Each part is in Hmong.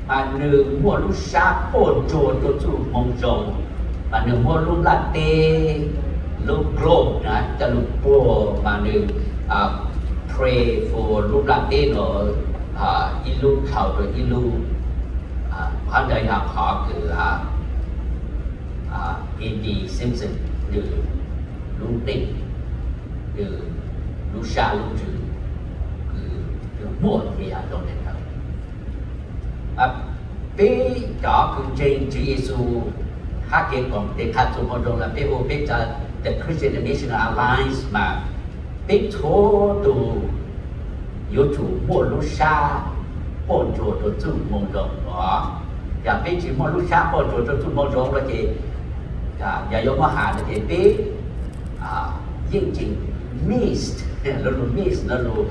Mas nws muaj lub sab quaj ntsuag rua txuj moo zoo, mas nws muab lub nplaj teb, lub globe na, coj lug puag mas nws pray for lub nplaj teb no, ib lub dhau rua ib lub. Qhov ntawd yog qhov kws Andy Simpson nws lub neej, nws lub sab lub ntsws kws nws muaj ces yog zoo le ntawd. Peb cov kws ntseeg Tswv Yexus hab kev koom tes qha txuj moo zoo los peb hu peb cov The Christian Missionary Alliance mas peb txhua tug yuav tsum muaj lub sab quaj ntsuag rua txuj moo zoo os. Yog peb tsis muaj lub sab quaj ntsuag rua txuj moo zoo no ces yog yuav muab has no ces peb yeej tseem miss, lub lug miss lub lug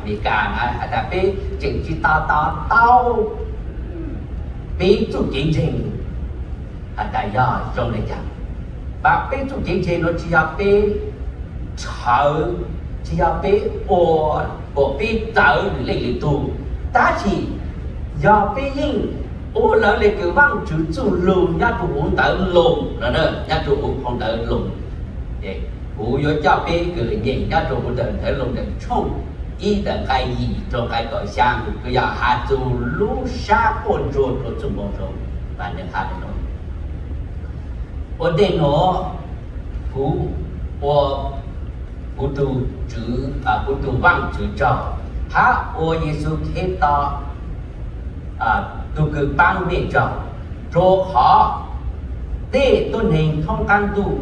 Meskas na has tas peb tseem tsis to taub peb txuj kev ntseeg has tas yog zoo le caag. Mas peb txuj kev ntseeg no tsis yog peb tshawv, tsis yog peb ua kom peb txawv lwm leej lwm tug, tab sis yog peb yeej ua lawv le kws Vaajtswv txuj lug nyob rua huv ntawv Loos, nyob rua huv phau ntawv Loos. Kuv yuav coj peb kws nyeem nyob rua huv ntawv Loos ntawm tshooj ib ntawm nqai yim rua nqai kaum xyaa, kws yog has txug lub sab quaj ntsuag rua txuj moo zoo. Mas nws has le nuav: Ua ntej nuav kuv ua kuv tug Tswv, kuv tug Vaajtswv tsaug, hab ua Yexus Khetos tug kws paab mej tsaug, rua qhov tej tuab neeg thoob qaab ntuj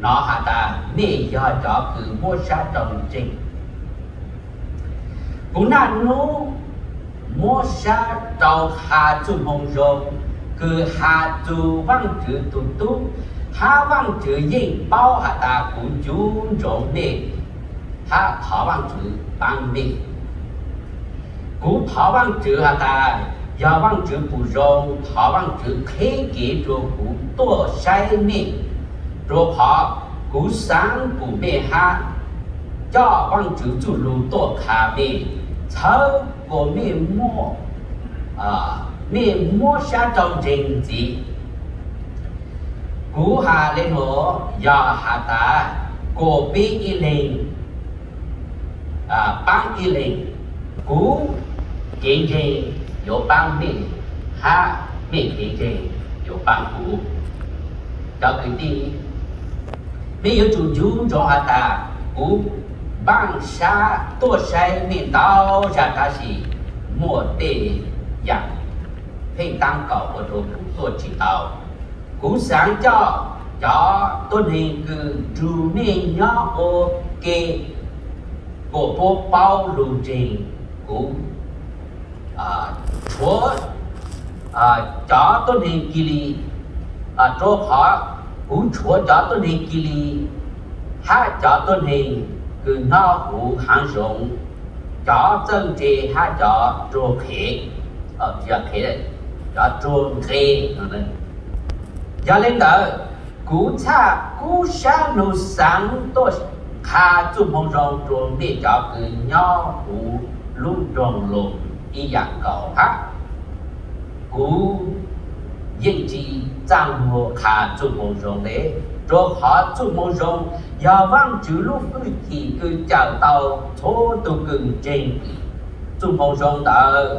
nov has tas mej yog cov kws muab sab rua ntseeg. Kuv naj nub muab sab rua qha txuj moo zoo kws has txug Vaajtswv tug Tub, hab Vaajtswv yeej paub has tas kuv ncu ntsoov mej hab thov Vaajtswv paab mej. Kuv thov Vaajtswv has tas yog Vaajtswv pum zoo, thov Vaajtswv qheb kev rua kuv tuaj saib mej, rua qhov kuv xaav pum mej hab coj Vaajtswv txuj lug tuaj qha mej, txhawb kuas mej muab sab rua ntseeg ntxiv. Kuv has le nuav yog has tas kuas peb ib leeg paab ib leeg, kuv kev ntseeg yuav paab mej, hab mej kev ntseeg yuav paab kuv. Cov kwv tij, mej yuav tsum ncu ntsoov has tas kuv npaaj sab tuaj saib mej ntau zag tab sis muaj tej yaam pheej taab kaum ua rua kuv tuaj tsis tau. Kuv xaav coj cov tuab neeg kws nrug mej nyob ua ke kuas puab paub lug ntseeg kuv. Tshuav cov tuab neeg Kili, rua qhov kuv tshuav cov tuab neeg Kili hab cov tuab neeg kws nyob huv haav zoov, cov txawj ntse hab cov ruag qhev, yog qhev, cov ruag nqe. Yog le ntawd, kuv txhaj kub sab lug xaav tuaj qha txuj moo zoo rua mej cov kws nyob huv lub nroog Loos ib yaam nkaus hab. Kuv yeej tsis txaj muag qha txuj moo zoo le, rua qhov txuj moo zoo yog Vaajtswv lub fwj chim kws cawm tau txhua tug kws ntseeg. Txuj moo zoo ntawd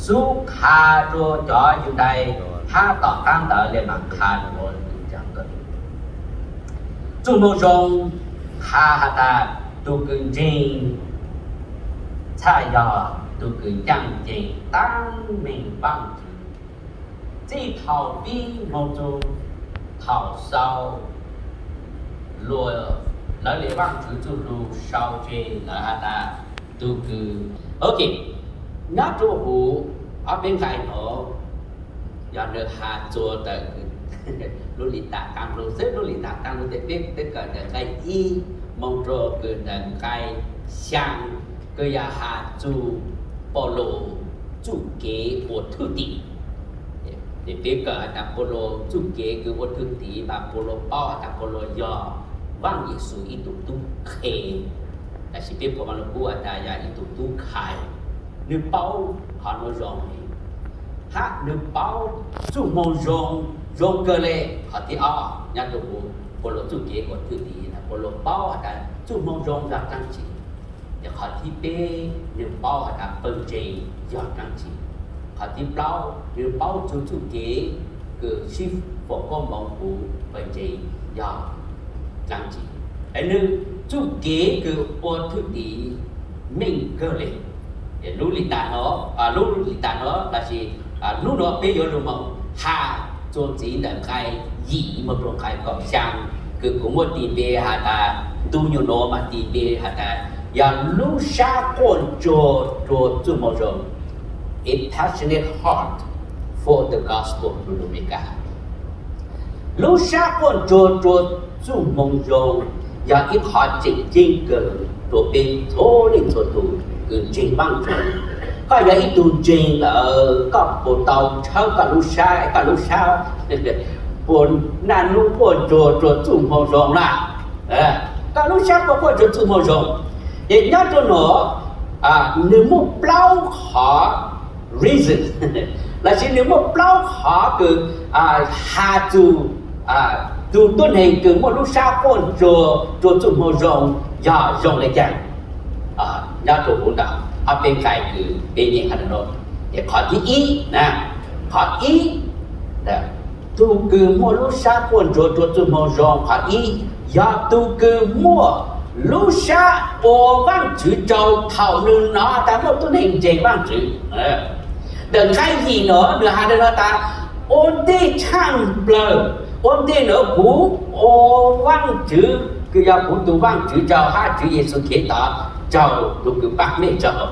xub qha rua cov Yudais hab tom qaab ntawd le maam qha rua lwm txag kawg. Txuj moo zoo qha has tas tug kws ntseeg txhaj yog tug kws ncaaj nceeg taab meeg Vaajtswv. Txij thaum pib moog txug thaum xaus, luas lawv le Vaajtswv txuj lug sau tseg lawm has tas tug kws, ok, nyob rua huv ob peb nqai nuav yog nwg has txug ntawm lub lim tab qaab lug xwb, lub lim tab qaab lug tes peb twb kawm ntawm nqai ib moog rua kws ntawm nqai xyaa, kws yog has txug Paulus txuj kev ua thwj tim. Ces peb kawm has tas Paulus txuj kev kws ua thwj tim mas Paulus paub has tas Paulus yog Vaaj Yexus ib tug tub qhe, tab sis peb puab mas lug pub has tas yog ib tug tub khai. Nwg paub Qhov nuav zoo li, hab nwg paub txuj moo zoo, zoo kawg le. Qhov thib ob nyob rua huv Paulus txuj kev ua thwj tim, Paulus paub has tas txuj moo zoo yog dlaab tsi. Qhov thib peb nwg paub has tas pawg ntseeg yog dlaab tsi. Qhov thib plaub nwg paub txug txuj kev kws sib foom koob moov huv pawg ntseeg yog dlaab tsi. Es nwg txuj kev kws ua thwj tim meej kawg le. Lub li tas no, lub li tas no lossis hnub no peb yuav lug moog has txuas ntxiv ntawm nqai yim moog rua nqai kaum xyaa, kws kuv muaj tis npe has tas, ntu nyuas nuav mas tis npe has tas yog lub sab quaj ntsuag rua txuj moo zoo, a passionate heart for the gospel rua lug Meskas. Lub sab quaj ntsuag rua txuj moo zoo yog ib qhov tseem ceeb kawg rua peb txhua leej txhua tug kws ntseeg Vaajtswv. Koj yog ib tug ntseeg lawm, koj puas tau tshawb koj lub sab, koj lub sab puas naj nub quaj ntsuag rua txuj moo zoo na? Koj lub sab puas quaj ntsuag txuj moo zoo? Ces nyob rua nuav, nwg muaj plaub qhov reason, lossis nwg muaj plaub qhov kws has txug tug tuab neeg kws muaj lub sab quaj ntsuag rua txuj moo zoo yog zoo le caag. Nyob rua huv ntawm ob peb nqai kws peb nyeem has nuav, es qhov thib ib, qhov ib, tug kws muaj lub sab quaj ntsuag rua txuj moo zoo qhov ib yog tug kws muaj lub sab ua Vaajtswv tsaug thaum nwg nov tas muaj tuab neeg ntseeg Vaajtswv. Ntawm nqai yim nuav nwg has le nuav tas, ua ntej tshaaj plawg, ua ntej nuav kuv ua Vaajtswv, kws yog kuv tug Vaajtswv tsaug hab Tswv Yexus Khetos tsaug, tug kws paab mej tsaug.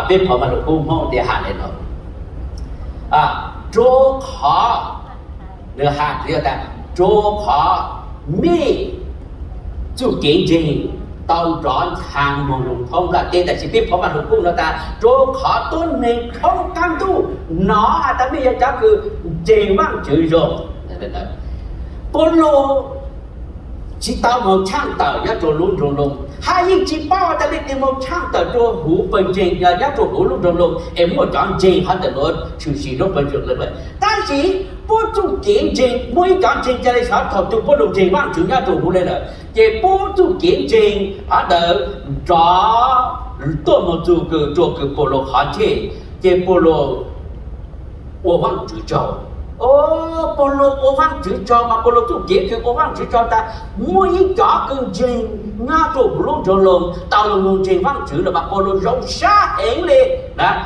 Peb phov Vaj Lug Kub Hmoob tes has le nuav, rua qhov, nwg has tas, rua qhov mej txuj kev ntseeg tau nrov nthang moog lug thoob nplaj teb. Tab sis peb phov Vaj Lug Kub nuav tas, rua qhov tuab neeg thoob qaab ntuj nov has tas mej yog cov kws ntseeg Vaajtswv zoo. Paulus tsi tau moog tshaaj tawm nyob rua lub nroog Loos, hab yeej tsi paub tas leej twg moog tshaaj tawm rua huv pawg ntseeg nyob rua huv lub nroog Loos es muaj cov ntseeg hov ntawm nuav tshwm sim lub pawg ntseeg le. Tab sis puab txuj kev ntseeg, muaj ib cov ntseeg ca le xyov thaum tug Paulus ntseeg Vaajtswv nyob rua huv le lawm, ces puab txuj kev ntseeg hov ntawd nrov tuaj moog txug kws rua kws Paulus qhov ntsej, ces Paulus ua Vaajtswv tsaug. Paulus ua Vaajtswv tsaug mas Paulus txuj kev kws ua Vaajtswv tsaug tas muaj ib cov kws ntseeg nyob rua huv lub nroog Loos tau lug moog ntseeg Vaajtswv lawm mas Paulus zoo sab heev le.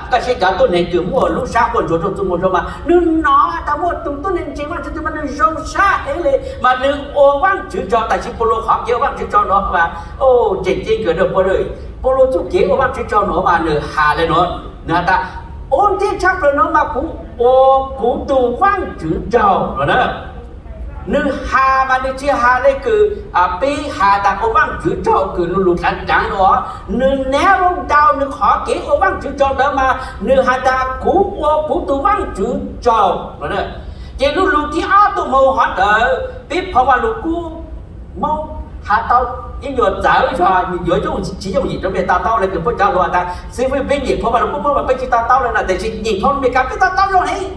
Koj saib cov tuab neeg kws muaj lub sab quaj ntsuag rua txuj moo zoo mas nwg nov tas muaj tug tuab neeg ntseeg Vaajtswv tug mas nwg zoo sab heev le mas nwg ua Vaajtswv tsaug. Tab sis Paulus qhov kev ua Vaajtswv tsaug nuav mas tseem ceeb kawg le. Paulus txuj kev ua Vaajtswv tsaug nuav mas nwg has le nuav, nwg has tas, ua ntej tshaaj plawg nuav mas kuv ua kuv tug Vaajtswv tsaug no na. Nwg has mas nwg tsi has le kws peb has tas ua Vaajtswv tsaug kws lu lug dlaav dlaav nuav. Nwg narrow down nwg qhov kev ua Vaajtswv tsaug ntawd mas nwg has tas kuv ua kuv tug Vaajtswv tsaug. Ces lu lug thib ob tuaj moog hov ntawd peb phov Vaj Lug Kub Moob has tau ib nyuas txawv zog yuav yooj tsi yooj yim rua mej to taub le kws puab cov hluas tas xib fwb peb nyeem phov Vaj Lug Kub Moob mas peb tsi to taub le no, tab sis nyeem phov Amelikas peb to taub zoo heev.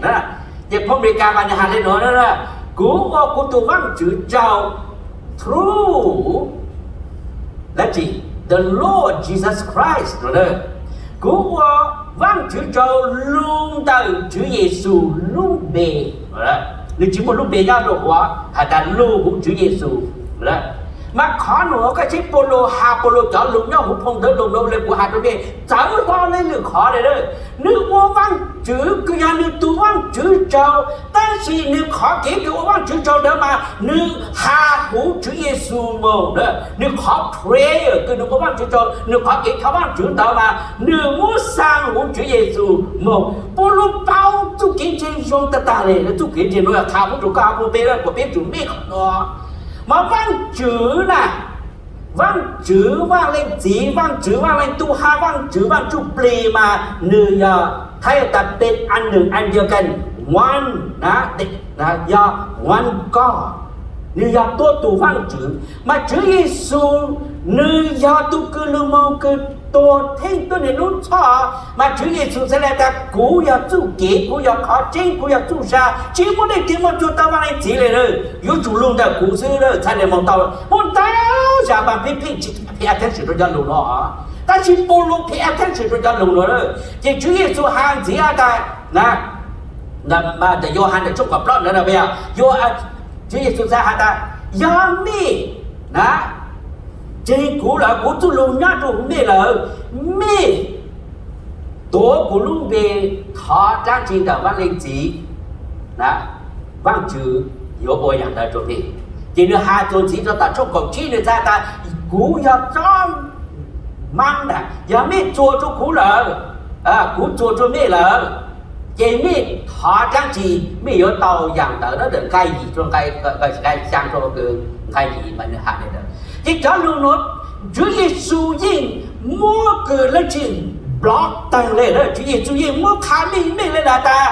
Ces phov Amelikas mas nwg has le nuav, kuv ua kuv tug Vaajtswv tsaug through, dab tsi, the Lord Jesus Christ no. Kuv ua Vaajtswv tsaug lug ntawm Tswv Yexus lub npe. Nwg tsi muaj lub npe nyob rua huv, has tas lug huv Tswv Yexus. Mas qhov nuav koj saib Paulus has, Paulus cov lug nyob huv phoo ntawv Loos le kuv has rua mej txawv hlo le lwm qhov le. Nwg ua Vaajtswv kws yog nwg tug Vaajtswv tsaug, tab sis nwg qhov kev kws ua Vaajtswv tsaug ntawd mas nwg has huv Tswv Yexus moog na. Nwg qhov prayer kws nwg ua Vaajtswv tsaug, nwg qhov kev thov Vaajtswv ntawd mas nwg muab xaa huv Tswv Yexus moog. Paulus paub txuj kev ntseeg zoo tag tag le, txuj kev ntseeg nuav qha puv rua koj puv peb, kuas peb tsum mej qhov nuav. Mas Vaajtswv na, Vaajtswv Vaaj Leej Txiv, Vaajtswv Vaaj Leej Tub, hab Vaajtswv Vaaj Ntsuj Plig mas nwg yog, Thaib tas peb ann nwg ann yog kan one, yog one God. Nwg yog tuab tug Vaajtswv. Mas Tswv Yexus nwg yog tug kws lug moog kws tuag theej tuab neeg lub txhoj, mas Tswv Yexus txhais le tas kuv yog txuj kev, kuv yog qhov tseeb, kuv yog txuj sa, tsis muaj leej twg muaj txuj tau Vaaj Leej Txiv le. Yuav tsum lug ntawm kuv xwb, txhais le moog tau. Muaj ntau zag mas pheej pheej tsis pay attention rua cov lug nuav, tab sis Paulus pay attention rua cov lug nuav. Ces Tswv Yexus has ntxiv has tas, Yauhas tshooj kaum plaub ntawd, Tswv Yexus txhais has tas, yog mej ntseeg kuv lawm, kuv txuj lug nyob rua mej lawm, mej tuav kuv lub npe thov dlaab tsi ntawm Vaaj Leej Txiv, Vaajtswv yuav ua yaam ntawd rua mej. Ces nwg has txuas ntxiv rua tom tshooj kaum tsib, nwg txhais tas, kuv yog tsob maab ntag, yog mej txuas rua kuv lawm, kuv txuas rua mej lawm, ces mej thov dlaab tsi mej yuav tau yaam ntawd. Ntawm nqai yim rua nqai, nqai xyaa rua nqai yim mas nwg has le ntawd. Ces cov lug nuav Tswv Yexus yeej muab kws le tsi block taag le, Tswv Yexus yeej muab qha meej meej le has tas,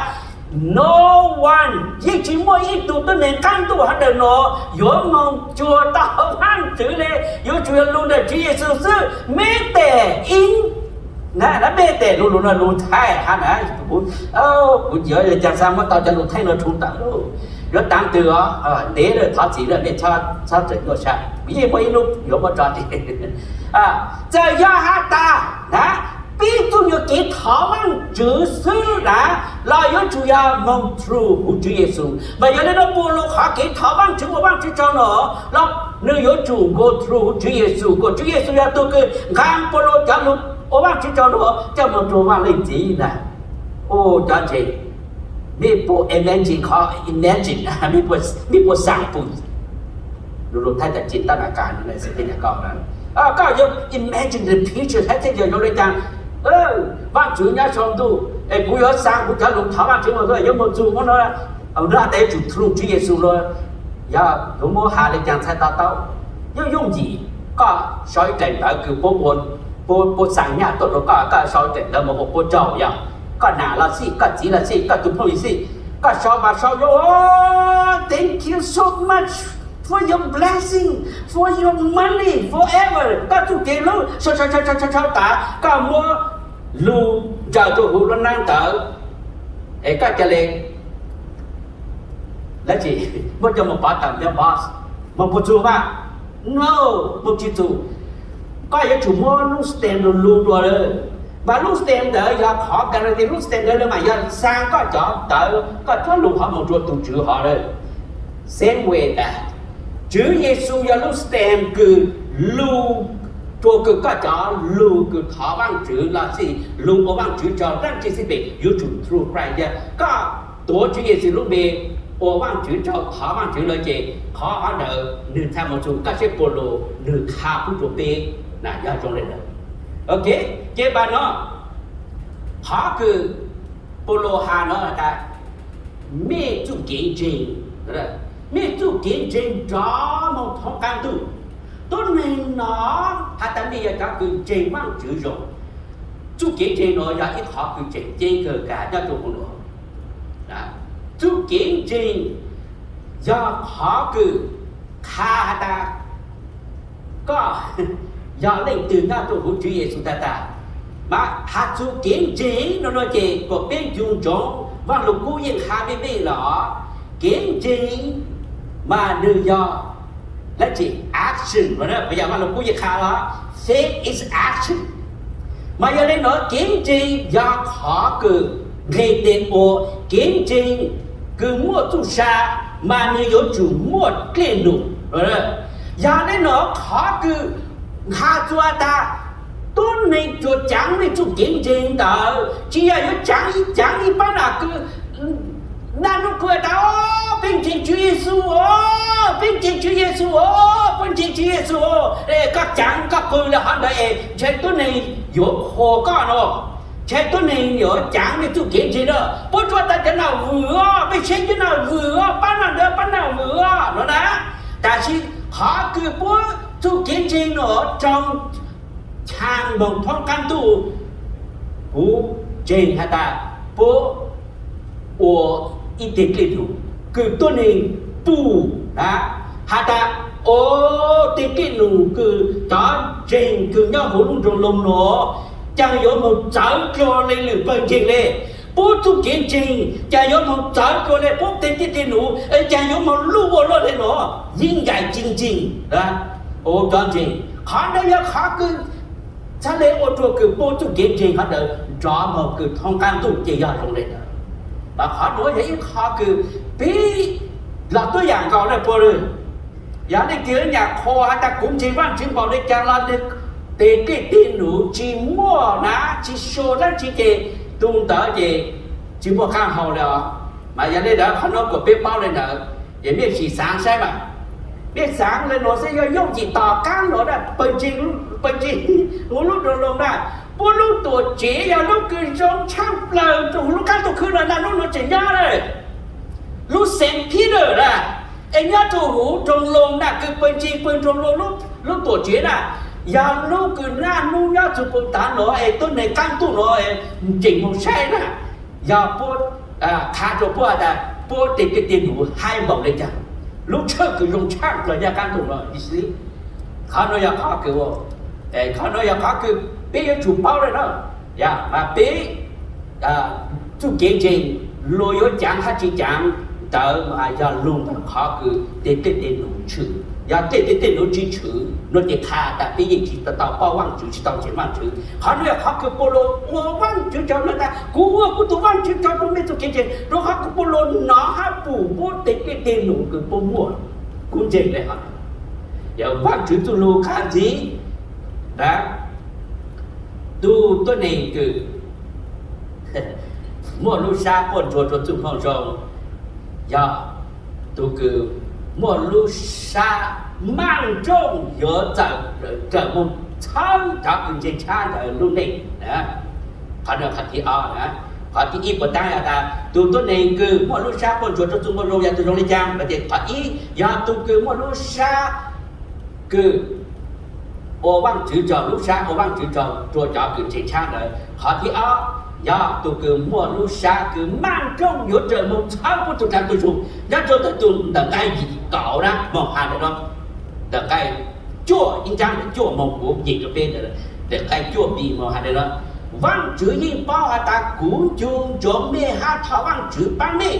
no one, yeej tsis muaj ib tug tuab neeg qaab ntuj hov ntawm nuav yuav moog cuag tau Vaajtswv le. Yuav tsum yog lug ntawm Tswv Yexus xwb. Mej tes ib, mej tes lug, lug nuav lug Thaib has na, kuv cia caag xaav muab tau cov lug Thaib nuav rhu tawm lauj. Yuav taav twg os, ntev lawm, thov txim lawm, mej txhob txawm nyuaj sab, kuv yeej muaj ib nub yuav muab tso tes. Txawm yog has tas na, pib txuj nyuas kev thov Vaajtswv xwb na, los yuav tsum yog moog through huv Tswv Yexus. Mas yog le nuav Paulus qhov kev thov Vaajtswv ua Vaajtswv tsaug nuav los nwg yuav tsum go through huv Tswv Yexus, kuas Tswv Yexus yog tug kws nqaa Paulus cov lug ua Vaajtswv tsaug nuav coj moog rua Vaaj Leej Txiv na. Cov ntseeg, mej puas imagine qhov, imagine, mej puas xaam pum, lug lug Thaib tasจินตนาการ, koj yuav imagine the picture, Thaib teb chaws zoo le caag, Vaajtswv nyob sau ntuj es kuv yuav xaa kuv cov lug thov Vaajtswv mas yuav moog txug muab no, nrog tes yuav tsum through Tswv Yexus los, yog yuav muab has le caag txhais to taub. Yooj yooj yim, koj sau ib daim ntawv kws puab, puab xaa nyaj tuaj rua koj, koj sau ib daim ntawv moog ua puab tsaug, yog koj nam los xij, koj txiv los xij, koj tug phooj ywg xij, koj sau mas sau zoo, thank you so much for your blessing, for your money, forever, koj txuj kev hlub, sau sau sau sau sau tas, koj muab lug ntsaws rua huv lub nab ntawd, es koj ca le, lawv tsis muab coj moog pov tawm nyob box, moog puas txug mas? No, moog tsis txug. Koj yuav tsum muab lub stamp lug lug dua lawm, mas lub stamp ntawd yog qhov guarantee, lub stamp ntawd lawv mam yog xaa koj cov ntawv, koj cov lug hov moog rua tug Tswv hov lawm. Same way ntag, Tswv Yexus yog lub stamp kws lug rua kws koj cov lug kws thov Vaajtswv los xij lug ua Vaajtswv tsaug dlaab tsi xij pem yuav tsum through Christ. Yog koj tuav Tswv Yexus lub npe ua Vaajtswv tsaug, thov Vaajtswv lawm ces qhov hov ntawd nwg txhaj moog txug, koj saib Paulus nwg qha pub rua peb na, yog zoo le ntawd. Ok, ces npaum no, qhov kws Paulus has no tas, mej txuj kev ntseeg, mej txuj kev ntseeg nrov moog thoob qaab ntuj. Tuab neeg no has tas mej yog cov kws ntseeg Vaajtswv zoo. Txuj kev ntseeg nuav yog ib qhov kws tseem ceeb kawg nkaus nyob rua huv nuav. Txuj kev ntseeg yog qhov kws qha has tas koj yog leej twg nyob rua huv Tswv Yexus tag tag. Mas has txug kev ntseeg no no ces kuas peb ncu ntsoov Vaaj Lug Kub yeej qha meej meej los, kev ntseeg mas nwg yog, lawv tsis action, yog Vaaj Lug Kub yeej qha los, faith is action. Mas yog le nuav kev ntseeg yog qhov kws nqeg tes ua, kev ntseeg kws muaj txuj sa, mas nwg yuav tsum muaj dlej num. Yog le nuav qhov kws has txug tas tuab neeg tsuas caav mej txuj kev ntseeg ntawd, tsis yog yuav caav ib, caav ib pab nam kws, naj nub kws tas, peb ntseeg Tswv Yexus os, peb ntseeg Tswv Yexus os, peb ntseeg Tswv Yexus os, koj caav koj qw le hov ntawd es ntshe tuab neeg yuav qhuas koj no, ntshe tuab neeg yuav caav mej txuj kev ntseeg na. Puab tsuas tas cov nam vwm os, peb saib cov nam vwm os, pab nam ntawd pab nam vwm os no na. Tab sis qhov kws puab txuj kev ntseeg nuav raug caa moog thoob qaab ntuj, kuv ntseeg has tas puab ua ib teg dlej num kws tuab neeg pum na, has tas Ua tej dej num kws cov ntseeg kws nyob huv lub nroog Loos nuav, caag yuav moog txawv dlua le lwm pawg ntseeg le. Puab txuj kev ntseeg caag yuav moog txawv dlua le, puab tej dej tej num caag yuav moog luj ua luaj le nuav, yeej nkaim ci ntseeg. Ua cov ntseeg, qhov ntawd yog qhov kws txhad le ua rua kws puab txuj kev ntseeg qhov ntawd nrov moog kws thoob qaab ntuj ces yog zoo le ntawd. Qhov nuav yog ib qho kws peb los tuab yaam nkaus le puab lwm. Yog leej twg nyam qhuas has tas kuv ntseeg Vaajtswv npaum le caag los tej dej tej num tsi muaj na, tsi sua dlaab tsi ces tug ntawd ces tsi muaj qaab hau le os. Mas yog le ntawd qhov nuav kuas peb paub le ntawd, ces mej sim xaav saib mas, mej xaav le nuav xwb yog yooj yim tom qaab nuav na, pawg ntseeg huv lub nroog Loos na, puab lub tuam tsev yog lub kws zoo tshaaj plawg rua huv lub qaab ntuj khwb nuav na, lub nuav tseem nyob le. Lub Saint Peter na, es nyob rua huv nroog Loos na, kws pawg ntseeg pawg nroog Loos lub tuam tsev na, yog lub kws naj nub nyob txug puv taag nuav es tuab neeg qaab ntuj nuav tseem moog saib na, yog puab qha rua puab has tas puab tej dej tej num haib npaum le caag, lub tshawj kws zoo tshaaj plawg nyob qaab ntuj nuav. Qhov nuav yog qhov kws, qhov nuav yog qhov kws peb yuav tsum paub le na. Yog mas peb txuj kev ntseeg luas yuav caav hab tsi caav ntawd mas yog lug ntawm qhov kws tej dej tej num tshwm. Yog tej dej tej num tsi tshwm nuav ces qha tas peb yeej tsi tau paub Vaajtswv, tsi tau ntseeg Vaajtswv. Qhov nuav yog qhov kws Paulus ua Vaajtswv tsaug nuav tas kuv ua kuv tug Vaajtswv tsaug rua mej txuj kev ntseeg, rua qhov kws Paulus nov hab pum puab tej dej tej num kws puab muaj. Kuv ntseeg le hov, yog Vaajtswv txuj lug qha ntxiv, tug tuab neeg kws muaj lub sab quaj ntsuag rua txuj moo zoo, yog tug kws muaj lub sab maaj nrooj yuav txawm raws moog txhawb cov kws ntseeg tshab ntawd lub neej. Qhov nuav qhov thib ob. Qhov thib ib puas taab has tas tug tuab neeg kws muaj lub sab quaj ntsuag rua txuj moo zoo yog tug zoo le caag? Qhov ib yog tug kws muaj lub sab kws ua Vaajtswv tsaug, lub sab ua Vaajtswv tsaug rua cov kws ntseeg tshab ntawd. Qhov thib ob yog tug kws muaj lub sab kws maaj nrooj yuav raws moog txhawb puab tug kaav tug zug. Nyob rua ntawm tug ntawm nqai yim kaum na moog has le nuav, ntawm nqai cuaj, ib nraab ntawm cuaj moog kuv nyeem rua peb ntawm nqai cuaj pib moog has le nuav: Vaajtswv yeej paub has tas kuv ncu ntsoov mej hab thov Vaajtswv paab mej.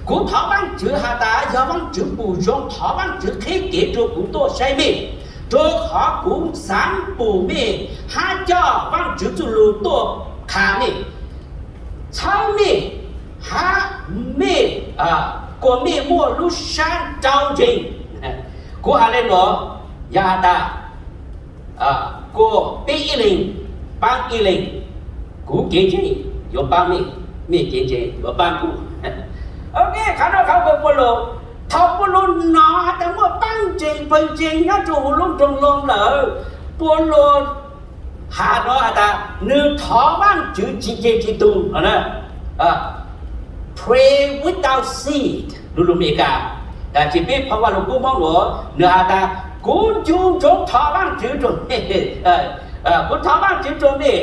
Kuv thov Vaajtswv has tas yog Vaajtswv pum zoo, thov Vaajtswv qheb kev rua kuv tuaj saib mej, rua qhov kuv xaav pum mej hab coj Vaajtswv txuj lug tuaj qha mej, txhawb mej, hab mej, kuas mej muaj lub sab rau ntseeg. Kuv has le nuav, yog has tas kuas peb ib leeg paab ib leeg, kuv kev ntseeg yuav paab mej, mej kev ntseeg yuav paab kuv. Ok, qhov nuav qhov kws Paulus, thaum Paulus nov has tas muaj paab ntseeg pawg ntseeg nyob rua huv lub nroog Loos lawm, Paulus has nuav has tas nwg thov Vaajtswv tsi ceg tsi tug no na. Pray without cease, lug lug Amelikas, tsi peb phoo Vaj Lug Kub Moob nuav, nwg has tas kuv ncu ntsoov thov Vaajtswv rua mej, kuv thov Vaajtswv rua mej,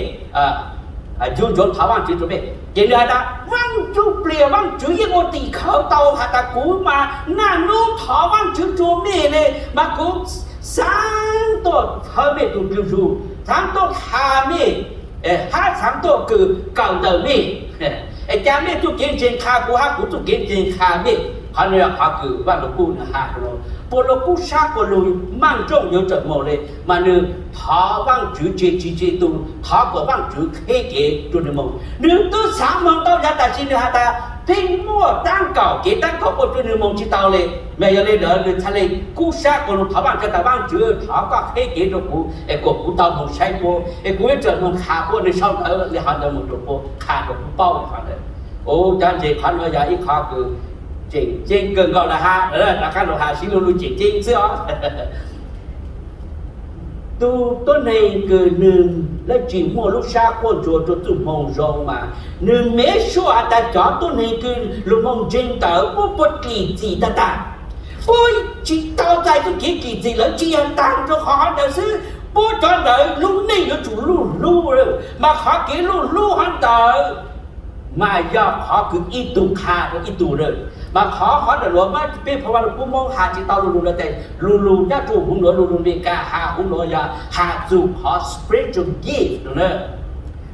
ncu ntsoov thov Vaajtswv rua mej. Ces nwg has tas Vaajtswv, pliag Vaajtswv yeej ua tim khawv tau has tas kuv mas naj nub thov Vaajtswv rua mej le, mas kuv xaav tuaj thawb mej tug dlug zug, xaav tuaj qha mej, hab xaav tuaj kws kawm ntawm mej. Es ca mej txuj kev ntseeg qha kuv hab kuv txuj kev ntseeg qha mej. Qhov nuav yog qhov kws Vaj Lug Kub nwg has, Paulus kub sab quas lug maaj nrooj yuav raws moog le, mas nwg thov Vaajtswv tsi ceg tsi ceg tug, thov kuas Vaajtswv qheb kev rua nwg moog. Nwg tub xaav moog tau yav tas sis nwg has tas pheej muaj taab kaum kev taab kaum quas rua nwg moog tsi tau le. Mas yog le ntawd nwg txhad le kub sab quas lug thov Vaajtswv tas Vaajtswv thov koj qheb kev rua kuv es kuas kuv tau moog saib puab es kuv ib raws moog qha puab, nwg sau ntawv le hov ntawd moog rua puab qha rua puab paub le hov ntawd. Ua cov ntseeg, qhov nuav yog ib qho kws tseem ceeb kawg nkaus le hab, rov qaab lug has sib lug lug tseem ceeb xwb os. Tug tuab neeg kws nwg lub tsi muaj lub sab quaj ntsuag rua txuj moo zoo mas nwg mev suaj has tas cov tuab neeg kws lug moog ntseeg ntawd puab puab dlim txim tag tag. Puab tsi tau txais txuj kev dlim txim, lawv tsi yog taag rua qhov ntawd xwb, puab cov ntawd lub neej yuav tsum luj hlub, mas qhov kev luj hlub hov ntawd Mas yog qhov kws ib tug qha rua ib tug lawm. Mas qhov hov ntawm nuav mas peb pha va lug kub Moob has tsis tau lu lug no tes lu lug nyob rua huv nuav, lu lug Amelikas has huv nuav yog has txug qhov spiritual gift no na.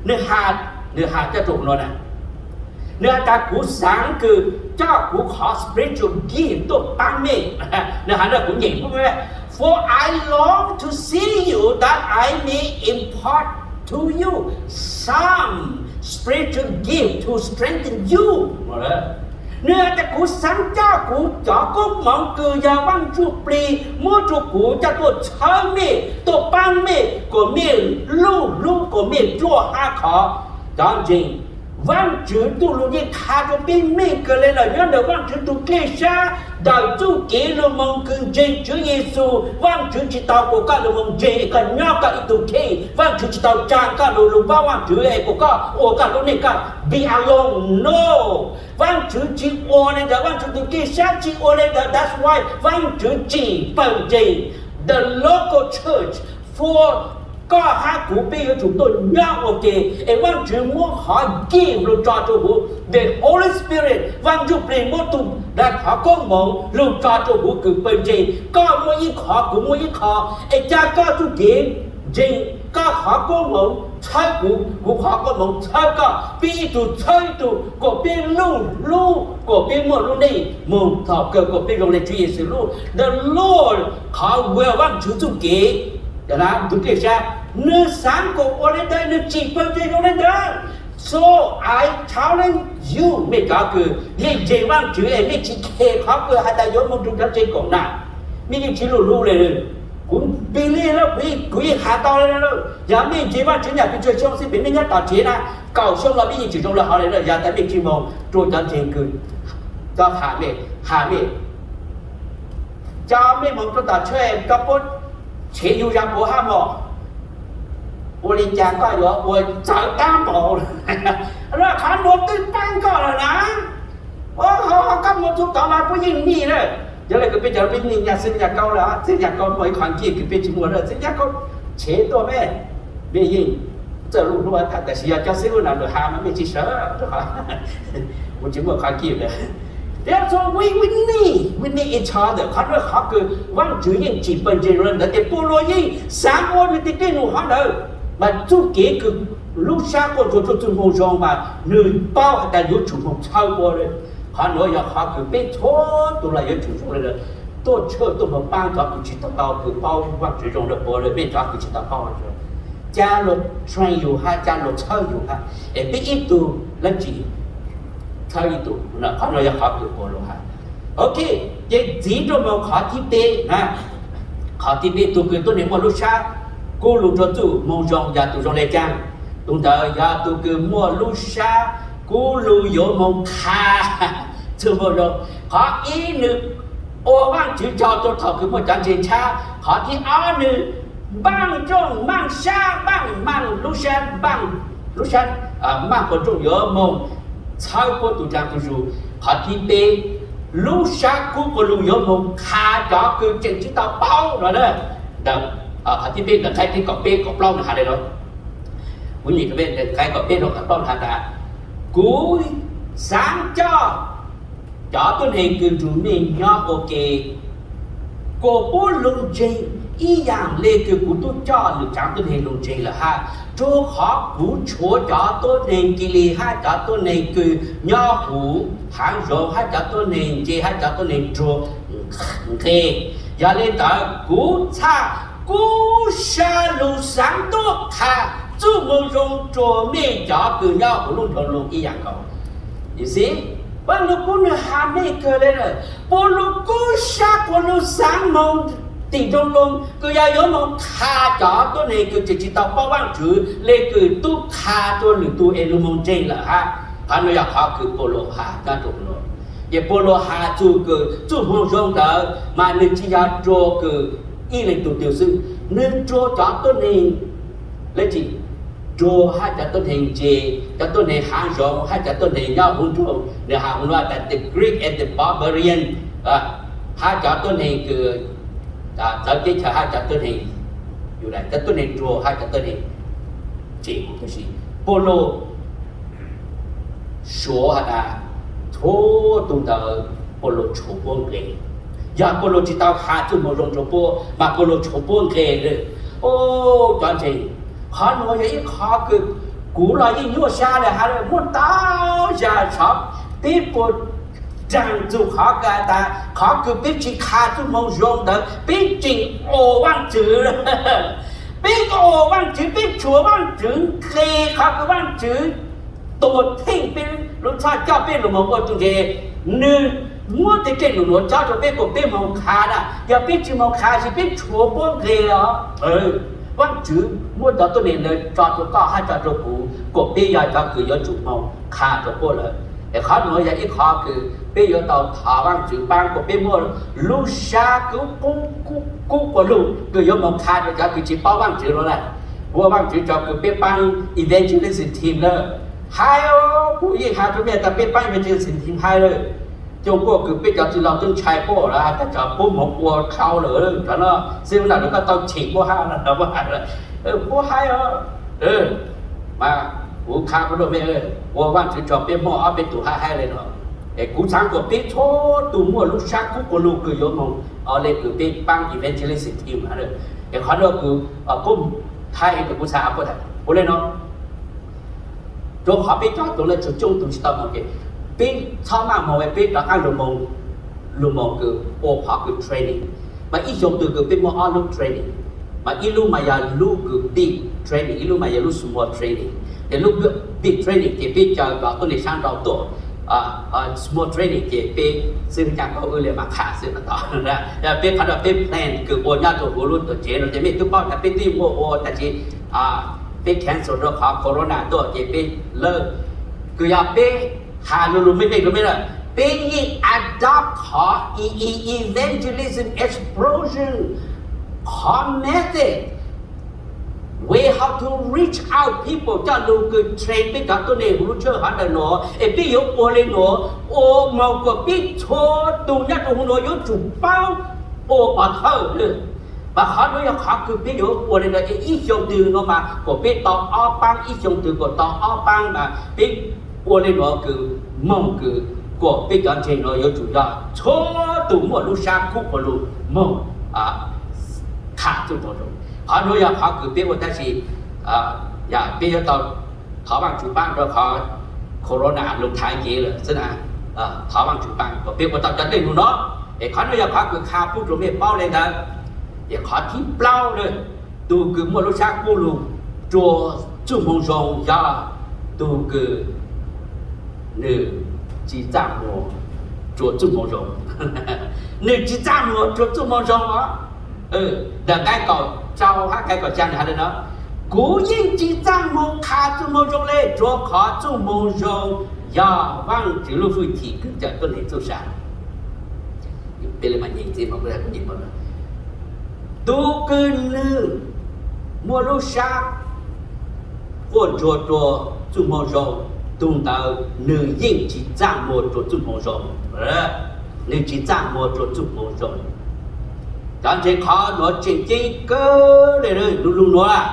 Nwg has, nwg has coj rua huv nuav na. Nwg has tas kuv xaav kws coj kuv qhov spiritual gift tuaj paab mej. Nwg has na, kuv nyeem, For I long to see you that I may impart to you some spiritual gift to strengthen you. Nwg has tas kuv xaav coj kuv cov koob moov kws yog Vaajtswv Plig muab rua kuv coj tuaj txhawb mej, tuaj paab mej kuas mej luj hlub, kuas mej ruaj hab qhov cov ntseeg. Vaajtswv txuj lug yeej qha rua peb meej kawg le lawm nyob ntawm Vaajtswv tug dlej sab ntawm txuj kev lug moog kws ntseeg Tswv Yexus. Vaajtswv tsis tau kuas koj lug moog ntseeg es koj nyob koj ib tug kheej. Vaajtswv tsis tau tsaa koj lug lug paub Vaajtswv es kuas koj ua koj lub neej koj be alone, no. Vaajtswv tsis ua le ntawd, Vaajtswv tug dlej sab tsis ua le ntawd. That's why Vaajtswv tsim pawg ntseeg, the local church, for koj hab kuv peb yuav tsum tuaj nyob ua ke. Es Vaajtswv muab qhov gift lug tso rua huv, the Holy Spirit, Vaajtswv Plig muab tug dag qhov koob moov lug tso rua huv kws pawg ntseeg. Koj muaj ib qhov, kuv muaj ib qhov, es ca koj txuj kev ntseeg, koj qhov koob moov txhawb kuv, kuv qhov koob moov txhawb koj, peb ib tug txhawb ib tug kuas peb luj hlub, kuas peb muaj lub neej moog thaum kawg kuas peb zoo le Tswv Yexus lub. The Lord, qhov uas Vaajtswv txuj kev, tug dlej sab, nwg xaav kuas ua le ntawd, nwg tsim pawg ntseeg zoo le ntawd. So I challenge you, mej cov kws mej ntseeg Vaajtswv es mej tsis khes qhov kws has tas yuav moog rua cov ntseeg koom na, mej yeej tsis luj hlub le. Kuv believe le, kuv yeej has tau le lawm, yog mej ntseeg Vaajtswv nyaj pes tsawg xyoo xwb, pem mej nyob tom tsev na, kaum xyoo los mej yeej tsis zoo le hov le lawm. Yog tas mej tsis moog rua cov ntseeg kws, cov has mej, has mej, cov mej moog rua tom tsheb, cov puab tshev yug zag puav hab mog, ua le caag koj yuav ua txawv taab npaum? Qhov nuav twb paab koj lawm na. Koj moog txug tod los puab yeej nij lawm. Yog le kws peb cov peb nij nyaj xwb nyaj kaub lawm, xwb nyaj kaub muaj ib qhov nkij kws peb tsis muaj lawm, xwb nyaj kaub tshev tuaj mej, mej yeej txawj luj hlub tag, tab sis yog cov xib hwb na lug has mas mej tsis sawv rua, kuv tsis muaj qhov nkij lawm. Therefore we, we need, we need each other. Qhov nuav qhov kws Vaajtswv yeej tsim pawg ntseeg le ntawd, tes Paulus yeej xaav ua nwg tej dej num hov ntawd, mas txuj kev kws lub sab quaj ntsuag rua txuj moo zoo mas nwg paub has tas yuav tsum moog txhawb ua le. Qhov nuav yog qhov kws peb txhua tug los yuav tsum zoo le ntawd, tuaj tshwj tuaj moog paab cov kws tsis tau tau kws paub Vaajtswv zoo le puav le mej cov kws tsis tau paub Vaajtswv, ca luag train yug hab ca luag txhawb yug hab, es peb ib tug leej twg txhawb ib tug. Qhov nuav yog qhov kws Paulus has. Ok, ces ntxiv rua moog qhov thib peb na. Qhov thib peb, tug kws tuab neeg muaj lub sab kub lug rua txuj moo zoo yog tug zoo le caag? Tug ntawd yog tug kws muaj lub sab kub lug yuav moog qha txuj moo zoo. Qhov ib, nwg ua Vaajtswv tsaug rua thaum kws muaj cov ntseeg tshab. Qhov thib ob, nwg npaaj nrooj npaaj sab, npaaj, npaaj lub sab, npaaj lub sab, npaaj quas nrooj yuav moog txhawb puab tug dlaag tug zug. Qhov thib peb, lub sab kub quas lug yuav moog qha cov kws tseem tsis tau paub no na. Ntawm, qhov thib peb ntawm nqai thib kaum peb kaum plaub nwg has le nuav. Kuv nyem rua mej, nqai kaum peb rua kaum plaub has tas, kuv xaav coj cov tuab neeg kws nrug mej nyob ua ke kuas puab lug ntseeg ib yaam le kws kuv tub coj lwm tsaav tuab neeg lug ntseeg lawm hab, rua qhov kuv tshuav cov tuab neeg Kilis hab cov tuab neeg kws nyob huv haav zoov hab cov tuab neeg ntse hab cov tuab neeg nruag nqe. Yog le ntawd kuv txhaj kub sab lug xaav tuaj qha txuj moo zoo rua mej cov kws nyob huv lub nroog Loos ib yaam nkaus. Yog le, Paulus kub nwg has mej kawg le, Paulus kub sab quas lug xaav moog tim nroog Loos kws yog yuav moog qha cov tuab neeg kws tseem tsis tau paub Vaajtswv le kws tub qha rua lwm tug es lug moog ntseeg lawm hab. Qhov nuav yog qhov kws Paulus has nyob rua Loos. Ces Paulus has txug kws txuj moo zoo ntawd mas nwg tsis yog rua kws ib leej tug twg xwb, nwg rua cov tuab neeg le tsi, nruag hab cov tuab neeg ntse, cov tuab neeg haav zoov hab cov tuab neeg nyob huv nroog, nwg has huv nuav tas the Greek and the barbarian, hab cov tuab neeg kws txawv teb chaws hab cov tuab neeg, cov tuab neeg nruag hab cov tuab neeg ntse huv tib si. Paulus Suav has tas txhua tus ntawd Paulus tshuav puab nqe. Yog Paulus tsis tau has txuj moo zoo rua puab mas Paulus tshuav puab nqe lawm. O, cov ntseeg, qhov nuav yog ib qhov kws kuv los yeej nyuaj sab le has le muaj ntau zag xyov peb puas raag txug qhov kws has tas qhov kws peb tsis kha txuj moo zoo ntawd peb tseem ua vaaj tswv. Peb ua vaaj tswv, peb tshuav vaaj tswv nqe qhov kws vaaj tswv tuag theej peb lub txhoj coj peb lug moog ua tug ntse. Nwg muab tej num nuav cob rua peb kuas peb moog kha na, yog peb tsis moog kha ces peb tshuav puab nqe os. Vaaj tswv muab cov tuab neeg ntawd tso rua koj hab tso rua kuv kuas peb yog cov kws yuav tsum moog kha rua puab lawm. Es qhov nuav yog ib qhov kws peb yuav tau thov vaaj tswv paab kuas peb muaj lub sab kub quas lug kws yuav moog kha rua cov kws tsis paub vaaj tswv lawm. Ua vaaj tswv tso kws peb paab evangelism team lawm. Hais, kuv yeej has rua mej tas peb paab evangelism team hais lawm. Coj kuas kws peb cov txwj laug tub ntshai puab lawm, tas tso puab moog ua khau lawm, cov no xwb na, lawv koj tau cheem puab hab, puab hais os. Mas kuv kha puab rua mej, ua vaaj tswv tso peb muaj ob peb tug hab hais le no. Es kuv xaav kuas peb txhua tug muaj lub sab kub quas lug kws yuav moog, o le kws peb paab evangelism team hab. Es qhov nuav kws puab hais kuv xaav puab tas ua le no, rua qhov peb cov tug lawv tsuas coob tug tsis tau moog ces peb txhob maj moog, peb rov qaab lug moog kws ua qhov kws training. Mas ib xyoo twg kws peb muaj ob lub training, mas ib lub mas yog lub kws big training, ib lub mas yog lub small training. Ces lub big training ces peb caw cov tuab neeg saab nrau tuaj, small training ces peb xib hwb Caj Kaub wb le mas qha xwb no tod. Peb qhov no peb plan kws ua nyob rua huv lub tuam tsev no ces mej tub paub tas peb twb muaj ua tab sis peb cancel rua qhov corona tuaj ces peb lawv, kws yog peb has lug lug meej meej rua mej lawm, peb yeej adopt qhov evangelism explosion, qhov method, way how to reach out people, coj lug kws train peb cov tuab neeg huv lub tshawj hov ntawm nuav, es peb yuav ua le nuav, ua moog kuas peb txhua tug nyob rua huv nuav yuav tsum paub ua pov thawj. Mas qhov nuav yog qhov kws peb yuav ua le nuav es ib xyoo twg nuav mas kuas peb tau ob paab, ib xyoo twg kuas tau ob paab mas peb ua le nuav kws moog kws kuas peb cov ntseeg nuav yuav tsum yog txhua tug muaj lub sab kub quas lug moog kha txuj moo zoo. Qhov nuav yog qhov kws peb ua tab sis peb yuav tau thov Vaajtswv paab rua qhov corona lug thaiv ncev lawm xwb na. Thov Vaajtswv paab kuas peb ua tau cov neej lug no. Es qhov nuav yog qhov kws qha pub rua mej paub le ntawd. Es qhov thib plaub na, tug kws muaj lub sab kub lug rua txuj moo zoo yog tug kws nwg tsis txaj muag rua txuj moo zoo. Nwg tsis txaj muag rua txuj moo zoo os. Ntawm nqai kaum rau hab nqai kaum xya nwg has le no, kuv yeej tsis txaj muag qha txuj moo zoo le, rua qhov txuj moo zoo yog Vaajtswv lub hwj chim kws cawm tuab neeg txuj sa. Tug kws nwg muaj lub sab quaj ntsuag rua txuj moo zoo, tug ntawd nwg yeej tsis txaj muag rua txuj moo zoo. Nwg tsis txaj muag rua txuj moo zoo. Cov ntseeg, qhov nuav tseem ceeb kawg le, lug lug nuav lawm.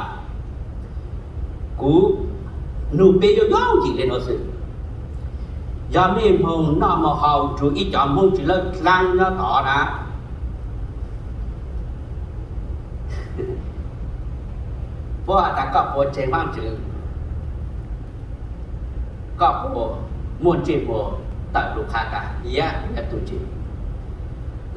Kuv nug peb yooj yooj yim le nuav xwb. Yog mej moog noj moog haus nrug ib cov Hmoob tsis lawb dlaab nyob tod na, puab has tas koj puas ntseeg Vaajtswv, koj puas muaj ntsej muag tawm lug qha tas yog kuv yog tug ntseeg?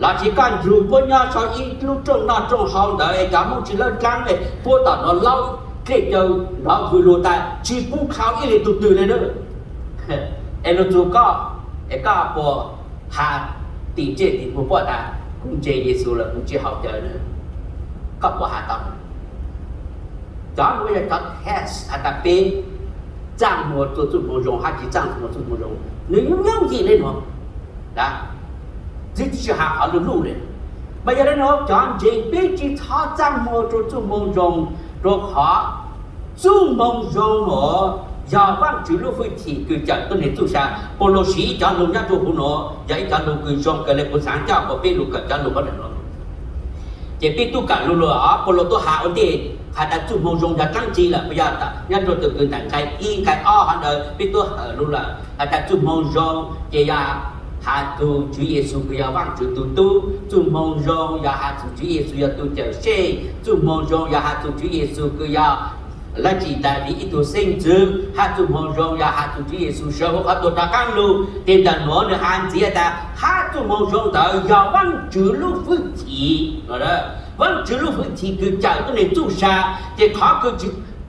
Los sis koj nrug puab nyob sau ib lub rooj noj rooj haus ntawd es cov Hmoob tsis lawb dlaab le puab tom nuav laub dlej caw nrov vwm lug tas tsis pub khau ib leeg tug twg le na. Es lug txug koj, es koj puas has tim ntsej tim muag puab tas kuv ntseeg Yexus lawm kuv tsis haus cawv na? Koj puas has tau? Cov nuav yog cov test has tas peb txaj muag rua txuj moo zoo hab tsis txaj muag txuj moo zoo. Nwg yooj yooj yim le nuav, tsi has qhov luj luj le. Mas yog le nuav cov ntseeg peb tsis txhob txaj muag rua txuj moo zoo, rua qhov txuj moo zoo nuav yog Vaajtswv lub hwj chim kws cawm tuab neeg txuj sa. Paulus siv ib cov lug nyob rua huv nuav yog ib cov lug kws zoo kawg le, kuv xaav coj kuas peb lug kawm cov lug huv nuav. Ces peb tub kawm lug lug, Paulus tub has ua ntej has tas txuj moo zoo yog dlaab tsi lawm, puas yog? Nyob rua tug kws ntawm nqai ib nqai ob hov ntawd peb tub hawm lug lawm, has tas txuj moo zoo ces yog has tug Tswv Yexus kws yog Vaajtswv tug tub, txuj moo zoo yog has tug Tswv Yexus yog tug cawm seej, txuj moo zoo yog has tug Tswv Yexus kws yog lawv tsi tas li ib tug xeeb ntxwv, hab txuj moo zoo yog has tug Tswv Yexus sawv huv qhov tuag rov qaab lug. Ces ntawm nuav nwg has ntxiv tas hab txuj moo zoo ntawd yog Vaajtswv lub fwj chim, Vaajtswv lub fwj chim kws cawm tuab neeg txuj sa. Ces qhov kws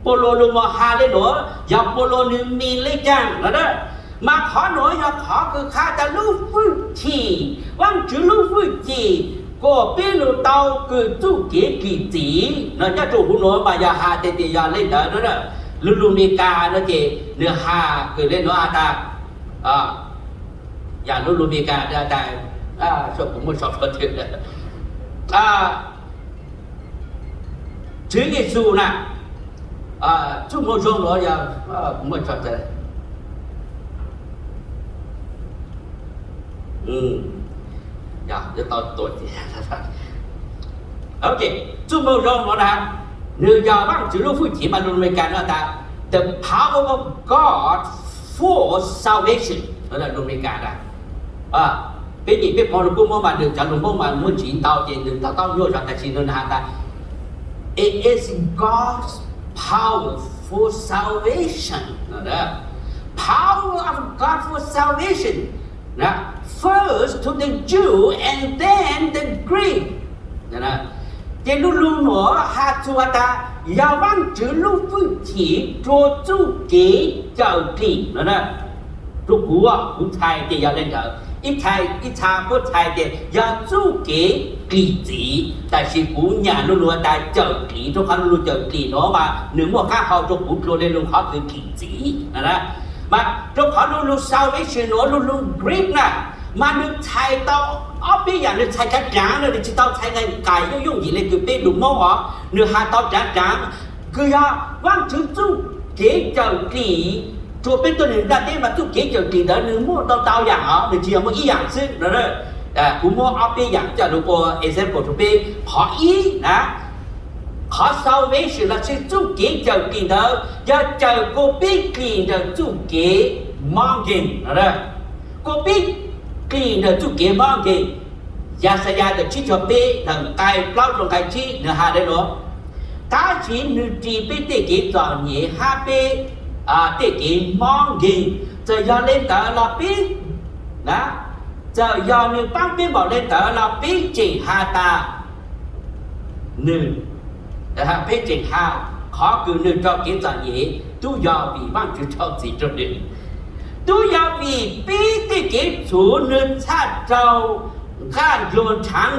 Paulus lug moog has le nuav yog Paulus nwg mins le caag lawm na. Mas qhov nuav yog qhov kws qha tas lub fwj chim, Vaajtswv lub fwj chim kuas peb lug tau kws txuj kev dlim txim no nyob rua huv nuav mas yog has tas tias yog le ntawd na. Lug lug Mes Kas no ces nwg has kws le nuav has tas, yog lug lug Mes Kas tas, kuv muab sau, Tswv Yexus na, txuj moo zoo nuav yog, kuv muab sau tas, txuj moo zoo nuav na, nwg yog Vaajtswv lub fwj chim mas lug lug Mes Kas no tas the power of God for salvation, lug Mes Kas na. Peb nyeem peb phoo lug kuj muaj mas nwg cov lug Moob mas muaj ntsis ntau ces nwg to taub nyuaj zog, tab sis nwg has tas it is God's power for salvation. Power of God for salvation, first to the Jew and then the Greek. Ces lug lug nuav has txug has tas yog Vaajtswv lub fwj chim rua txuj kev cawm dlim no. Rua kuv, kuv txhais tias yog le ntawd, ib txha puab txhais tias yog txuj kev dlim txim, tab sis kuv nyam lug lug tas cawm dlim, rua qhov lug lug cawm dlim nuav mas nwg muaj qaab hau rua kuv dlua le lug qhov kws dlim txim. Mas rua qhov lug lug salvation nuav lug lug Greek na, mas nwg txhais tau ob peb yaam, nwg txhais dlaav dlaav na, nwg tsi tau txhais nqai nqai yooj yooj yim le kws peb lug Moob os, nwg has tau dlaav dlaav, kws yog Vaajtswv txuj kev cawm dlim rua peb tuab neeg nplaj teb mas txuj kev cawm dlim ntawd nwg muaj tau ntau yaam os, nwg tsi yog muaj ib yaam xwb. Kuv muab ob peb yaam coj lug ua example rua peb. Qhov ib na, qhov salvation lossis txuj kev cawm dlim ntawd yog cawm kuas peb dlim ntawm txuj kev mob nkeeg, kuas peb dlim ntawm txuj kev mob nkeeg. Yaxayas tsib caug peb, nqai plaub rua nqai tsib nwg has le nuav, tab sis nwg ris peb tej kev txom nyem hab peb tej kev mob nkeeg. Txawm yog le ntawd los peb, txawm yog nwg paab peb npaum le ntawd los peb tseem has tas nwg, peb tseem has qhov kws nwg raug kev txom nyem tub yog vim Vaajtswv rau txim rua nwg, tub yog vim peb tej kev txhum nwg txhaj rau nqaj nrug nrhaav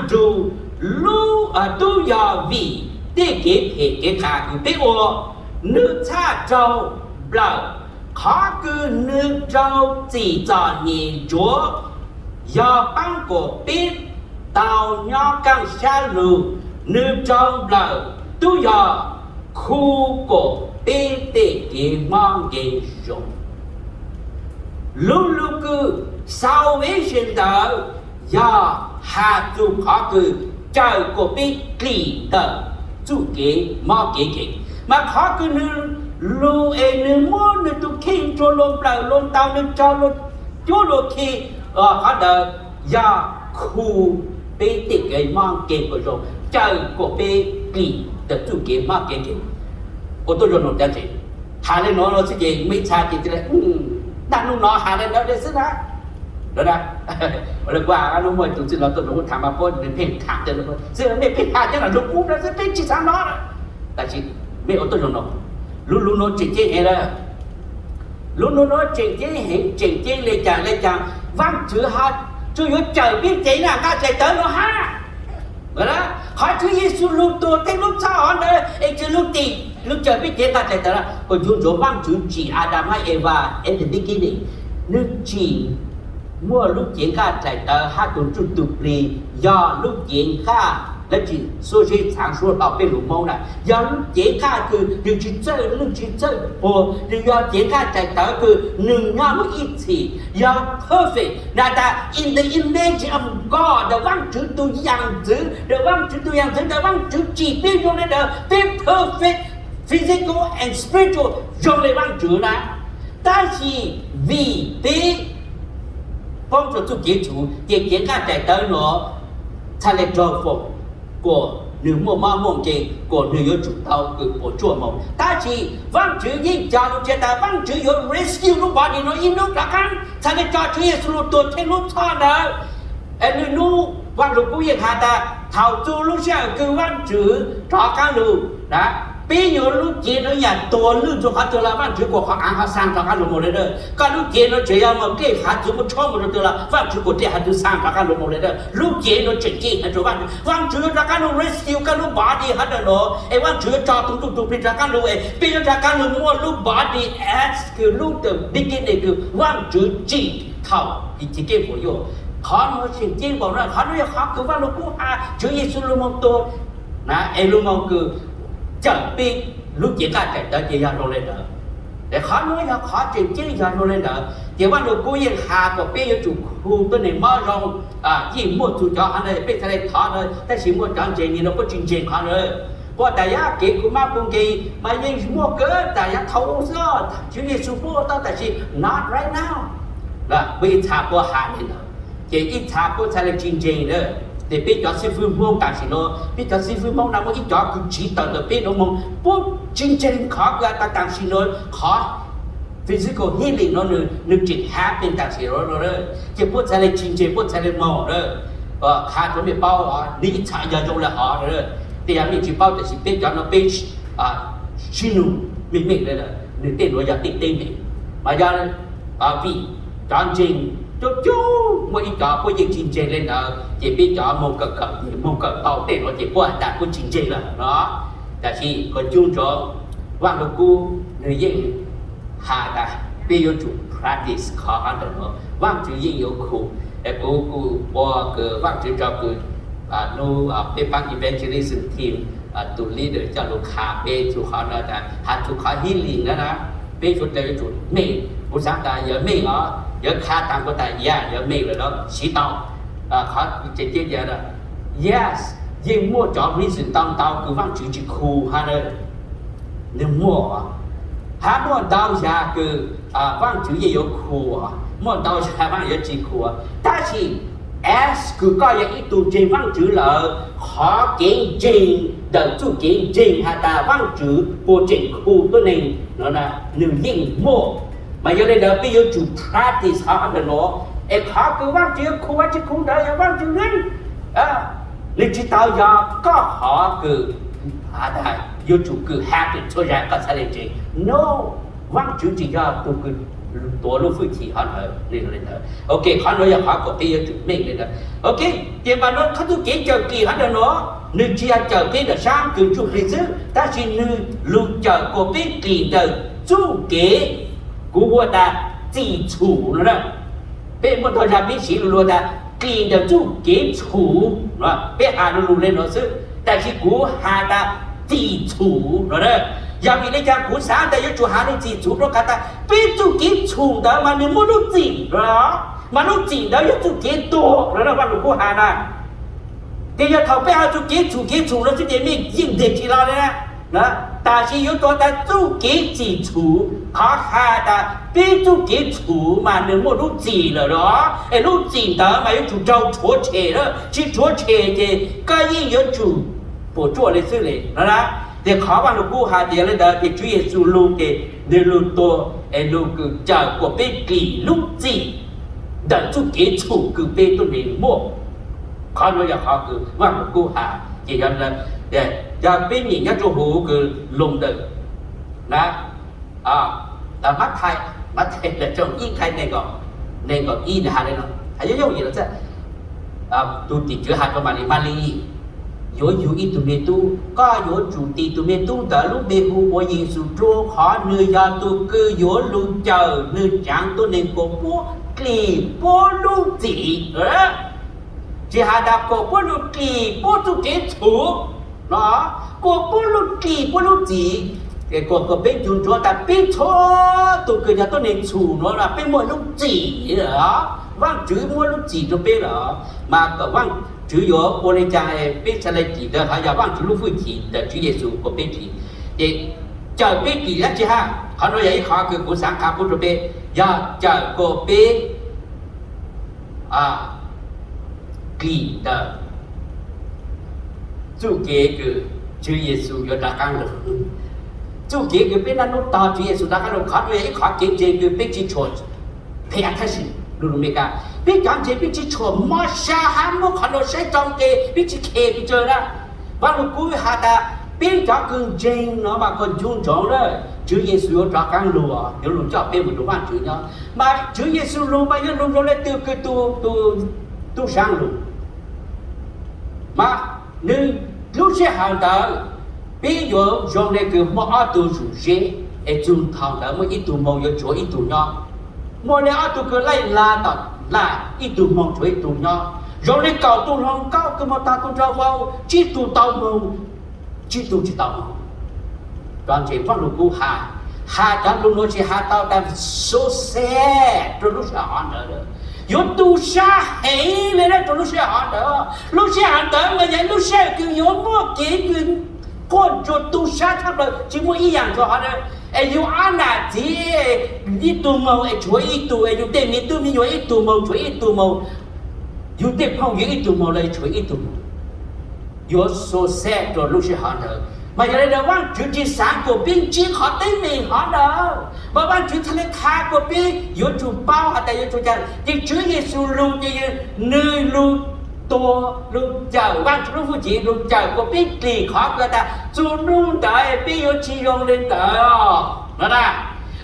nrug, tub yog vim tej kev phem kev qas kws peb ua, nwg txhaj rau nplawm. Qhov kws nwg rau txim txom nyem ntsuav yog paab kuas peb tau nyob kaaj sab lug, nwg rau nplawm tub yog khu kuas peb tej kev mob nkeeg zoo. Lub lug kws salvation ntawd yog has txug qhov kws cawm kuas peb dlim ntawm txuj kev mob kev nkeeg. Mas qhov kws nwg lug es nwg muab nwg tug kheej rua luas nplawm luas ntaus, nwg raug luas cuab luas khi, qhov ntawd yog khu peb tej kev mob kev puas zoo, cawm kuas peb dlim ntawm txuj kev mob kev nkeeg. Ua tuab zoo no cov ntseeg, has le nuav los xwb ces mej txhais ces, dlaab nub no has le ntawd le xwb na. Kuv has nub muaj ib tug txwj laug tuaj nuav kuv tham mas puab nws pheej tham, xwb mej pheej has cov lug kub no xwb peb tsi xaav no. Tab sis mej ua tuab zoo no, lub lub nuav tseem ceeb heev lawm. Lub lub nuav tseem ceeb heev, tseem ceeb le caag le caag, Vaajtswv ho tsuas yuav cawm peb ceev na nqaj dlaim tawv nuav hab. Qhov Tswv Yexus lug tuag tej lub txhab hov ntawd es tsi lug tim lug cawm peb ceev nqaj dlaim tawv na. Kuas yuav ntsuav Vaajtswv tsim Adas hab Eva, Eden Dib Kib Lim, nwg tsim muaj lub ceev nqaj dlaim tawv hab tug ntsuj tug plig, yog lub ceev nqaj Lawv tsis xuab zeb txhaav suab hlo peb lug Moob na, yog lub cev nqaj kws nwg tsis txawj lwj tsis txawj puag, nwg yog cev nqaj daim tawv kws nwg nyob lub ib txhis, yog perfect na, tas in the image of God, the Vaajtswv tug yaam ntxwv, the Vaajtswv tug yaam ntxwv, the Vaajtswv tsim peb zoo le ntawd, peb perfect physical and spiritual zoo le Vaajtswv na. Tab sis vim peb poob rua txuj kev txhum ces cev nqaj daim tawv nuav txhaj le raug foom kuas nwg muaj mob muaj nkeeg, kuas nwg yuav tsum tau kws puas tsuaj moog. Tab sis Vaajtswv yeej cog lug txhia tas Vaajtswv yuav rescue lub body nuav ib nub rov qaab, txhaj le tso Tswv Yexus lug tuag theej lub txhoj ntawd. Es nwg nub Vaaj Lug Kub yeej has tas thaum txug lub sij hawm kws Vaajtswv rov qaab lug na, peb yuav lub cev nuav yam tuag lwj rua qhov twg los Vaajtswv kuas qhov aav ho xaa rov qaab lug moog le na. Koj lub cev nuav tseem yog moog dlej hav txwv muab tshuab moog rua twg los Vaajtswv kuas dlej hav txwv xaa rov qaab lug moog le na. Lub cev nuav tseem ceeb hab rua Vaajtswv, Vaajtswv yuav rov qaab lug rescue koj lub body hab ntawm nuav, es Vaajtswv yuav tso tug ntuj tug plig rov qaab lug, es peb yuav rov qaab lug muaj lub body as kws lub the beginning kws Vaajtswv tsim thaum ib txhis keeb puas yuaj. Qhov nuav tseem ceeb npaum na, qhov nuav yog qhov kws Vaaj Lug Kub has Tswv Yexus lug moog tuag na, es lug moog kws cawm peb lub cev nqaj daim tawv ces yog zoo le ntawd. Es qhov nuav yog qhov tseem ceeb yog zoo le ntawd, ces Vaaj Lug Kub yeej has kuas peb yuav tsum khu tuab neeg mob zoo, yeej muaj txug cov hov ntawd peb txhaj le thov ntawd, tab sis muaj cov ntseeg nwg puab tsis ntseeg qhov ntawd. Puab tas yog kev khuv mab khuv nkeeg mas yeej muaj kawg tas yog thaum u xwb, Tswv Yexus puab ua tau tab sis not right now. Puab ib txha puab has le ntawd, ces ib txha puab txhaj le tsis ntseeg lawm. Ces peb cov xib fwb Hmoob tam sim nuav, peb cov xib fwb Hmoob na muaj ib cov kws tsiv tawm ntawm peb nuav moog, puab tsis ntseeg qhov kws has tas tam sim nuav qhov physical healing nuav nwg tseem happen tam sim nuav, ces puab txhaj le tsis ntseeg, puab txhaj le moog lawm. Qha rua mej paub, nwg ib txha yog zoo le hov, tej yog mej tsis paub tab sis peb cov nuav peb sib nug meej meej le, nwg tej nuav yog tej teeb meem. Mas yog vim cov ntseeg coob coob muaj ib cov puab yeej tsis ntseeg le ntawd, ces peb cov moog kawm kawm moog kawm tau tej nuav ces puab has tas puab tsis ntseeg lawm no. Tab sis kuv cub ntsoov Vaaj Lug Kub nwg yeej has tas peb yuav tsum practice qhov ntawm nuav, Vaajtswv yeej yuav khu. Es kuv kuj ua kws Vaajtswv tso kws nub peb paab evangelism team tug leader coj lug qha peb txug qhov no tas has txug qhov healing na, peb suav dlawg yuav tsum meej. Kuv xaav tas yog meej os, yog qha taag kuv tas yog meej lawm na, siv tau. Qhov tseem ceeb, yes, yeej muaj cov reason ntau ntau kws Vaajtswv tsis khu hab na. Nwg muaj, hab muaj ntau yam kws Vaajtswv yeej yuav khu, muaj ntau yam Vaaj yuav tsis khu. Tab sis as kws koj yog ib tug ntseeg Vaajtswv lawm, qhov kev ntseeg ntawm txuj kev ntseeg has tas Vaajtswv puas tseem khu tuab neeg no, nwg yeej muaj. Mas yog le ntawd peb yuav tsum practice qhov ntawm nuav. Es qhov kws Vaajtswv yuav khu Vaajtswv khu ntawd yog Vaajtswv leej, nwg tsis tau yog koj qhov kws has tas yuav tsum kws happen txhua yam koj txhaj le ntseeg no. Vaajtswv tsis yog tug kws tuav lub hwj chim hov ntawd le ntawd. Ok, qhov nuav yog qhov kuas peb yuav tsum meej le ntawd. Ok, ces mas nuav qhov txuj kev cawm dlim hov ntawm nuav, nwg tsis yog cawm peb ntawm saab kws ntsuj plig xwb, tab sis nwg lug cawm kuas peb dlim ntawm txuj kev, kuv hu tas txim txhum no na. Peb muaj tog zag peb siv lug lug tas dlim ntawm txuj kev txhum, peb has lug lug le nuav xwb, tab sis kuv has tas txim txhum no na. Yog vim le caag kuv xaav tas yuav tsum has lug txim txhum? Rua qhov tas peb txuj kev txhum ntawd mas nwg muaj lub txim no, mas lub txim ntawd yog txuj kev tuag no na, Vaaj Lug Kub has na. Ces yog thaum peb has txuj kev txhum, kev txhum no xwb ces mej yeej nteg tsis lug le na. Tab sis yuav tsum tas txuj kev txim txhum, qhov has tas peb txuj kev txhum mas nwg muaj lub txim lawm os, es lub txim ntawd mas yuav tsum raug rhuav tshem na, tsis rhuav tshem ces koj yeej yuav tsum puas tsuaj le xwb le no na. Ces qhov Vaaj Lug Kub has tas le ntawd ces Tswv Yexus lug ces nwg lug tuag es lug kws cawm kuas peb dlim lub txim ntawm txuj kev txhum kws peb tuab neeg muaj. Qhov nuav yog qhov kws Vaaj Lug Kub has ces yog, yog peb nyeem nyob rua huv kws lug ntawm na, Mathais, Mathais tshooj ib nqai neeg nkaum, neeg nkaum ib nwg has le no, has yooj yooj yim los xwb. Tug tim tswv has rua Malis, Malis, yuav yug ib tug me tub, koj yuav tsum tis tug me tub ntawd lub npe hu ua Yexus, rua qhov nwg yog tug kws yuav lug cawm nwg tsaav tuab neeg kuas puab dlim puab lub txim. Tsis has tas kuas puab lug dlim puab txuj kev txhum no, kuas puab lug dlim puab lub txim, kuas peb ncu ntsuav tas peb txhua tus kws yog tuab neeg txhum nuav los peb muaj lub txim lawm. Vaajtswv muab lub txim rua peb lawm, mas kom Vaajtswv yuav ua le caag peb txhad le dlim ntawd, ho yog Vaajtswv lub hwj chim ntawm Tswv Yexus kuas peb dlim. Ces cawm peb dlim dlaab tsi hab? Qhov nuav yog ib qhov kws kuv xaav qha pub rua peb, yog cawm kuas peb dlim ntawm txuj kev kws Tswv Yexus yuav rov qaab lug. Txuj kev kws peb naj nub tog Tswv Yexus rov qaab lug, qhov nuav yog ib qhov kev ntseeg kws peb tsi tshua phem thab si. Lug lug Meskas, peb cov ntseeg peb tsi tshua mob sab hab muab qhov nuav saib tsau tes, peb tsi khes pes tsawg na. Vaaj Lug Kub has tas peb cov kws ntseeg no mas kuas ncu ntsoov lawm, Tswv Yexus yuav rov qaab lug, yuav lug coj peb mus rua Vaajtswv nyob. Mas Tswv Yexus lug mas yuav lug zoo le twg kws tug tub saab lug? Mas nwg lub sij hawm ntawd peb yuav zoo le kws muaj ob tug zuj zeb, es txug thaus ntawd muaj ib tug moog yuav tshuav ib tug nyob. Muaj le ob tug kws laij lug tom laj, ib tug moog tshuav ib tug nyob. Zoo le kaum tug hluas nkauj kws moog tog tug nraug vau, tsib tug tau moog, tsib tug tsi tau moog. Cov ntseeg Vaaj Lug Kub has, has cov lug nuav tsi has tau tas so sad rua lub sij hawm ntawd, yuav tu sab heev le na rua lub sij hawm ntawd. Lub sij hawm ntawd mas yog lub sij hawm kws yuav muaj kev kws quaj ntsuag tu sab tshaj plaws, tsi muaj ib yaam ntxhua hov na. Es yug ob nam txiv, ib tug moog es tshuav ib tug, es yug tej me tub me nyuam ib tug moog tshuav ib tug moog, yug tej phooj ywg ib tug moog los tshuav ib tug moog. Yuav so sad rua lub sij hawm ntawd. Mas yog le ntawd Vaajtswv tsi xaav kuas peb ntsib qhov teeb meem hov ntawd, mas Vaajtswv txhad le qha kuas peb yuav tsum paub has tas yuav tsum caag. Ces Tswv Yexus lug ces nwg lug tuag lug cawm, Vaajtswv lub hwj chim lug cawm kuas peb dlim qhov kws tas txug nub ntawd peb yuav tsi zoo le ntawd no na.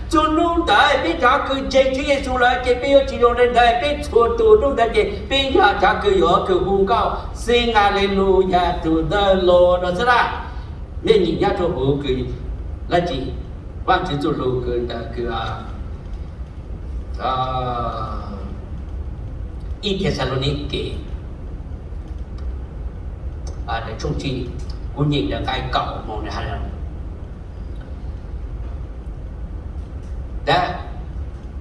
Txug nub ntawd peb cov kws ntseeg Tswv Yexus lawm ces peb yuav tsi zoo le ntawd, peb txhua tus nub ntawd ces peb yog cov kws yuav kws hu nkauj sing Hallelujah to the Lord no xwb na. Mej nyeem nyob rua huv kws dlaab tsi, Vaajtswv txuj lug kws ntawm kws ib Thexalaunikes tshooj tsib, kuv nyeem ntawm nqai kaum moog.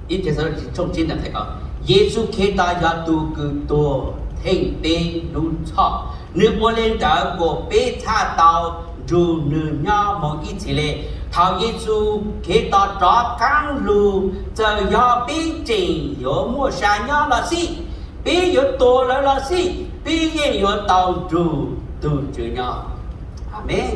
Ib Thexalaunikes tshooj tsib ntawm nqai kaum, Yexus Khetos yog tug kws tuag theej peb lub txhoj, nwg ua le ntawd kuas peb txhaj tau nrug nwg nyob moog ib txhis le. Thaum Yexus Khetos rov qaab lug, txawm yog peb tseem yuav muaj sa nyob los xij, peb yuav tuag lawm los xij, peb yeej yuav tau nrug tug Tswv nyob. Amees.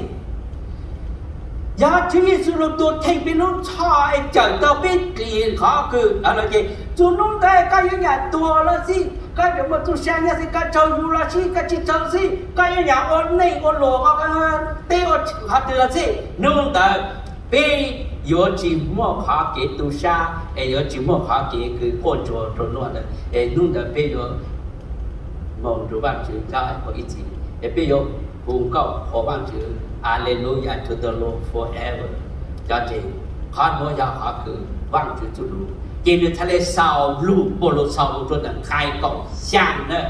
Yog Tswv Yexus lug tuag theej peb lub txhoj es cawm tau peb dlim qhov kws, ces txug nub ntawd koj yuav nyam tuag los xij, koj yuav muaj txuj sa nyob xij, koj tsaug zug los xij, koj tsi tsaug xij, koj yuav nyam ua neej ua luam teb ua qhov twg los xij, nub ntawd peb yuav tsi muaj qhov kev tu sab es yuav tsi muaj qhov kev kws quaj ntsuag rua nub ntawd, es nub ntawd peb yuav moog nrug Vaajtswv nyob ua ib txhis, es peb yuav hu nkauj qhuas Vaajtswv, Hallelujah to the Lord forever. Cov ntseeg, qhov nuav yog qhov kws Vaajtswv txuj lug, ces nwg txhad le xaus lug, Paulus xaus lug rua ntawm nqai kaum xyaa na,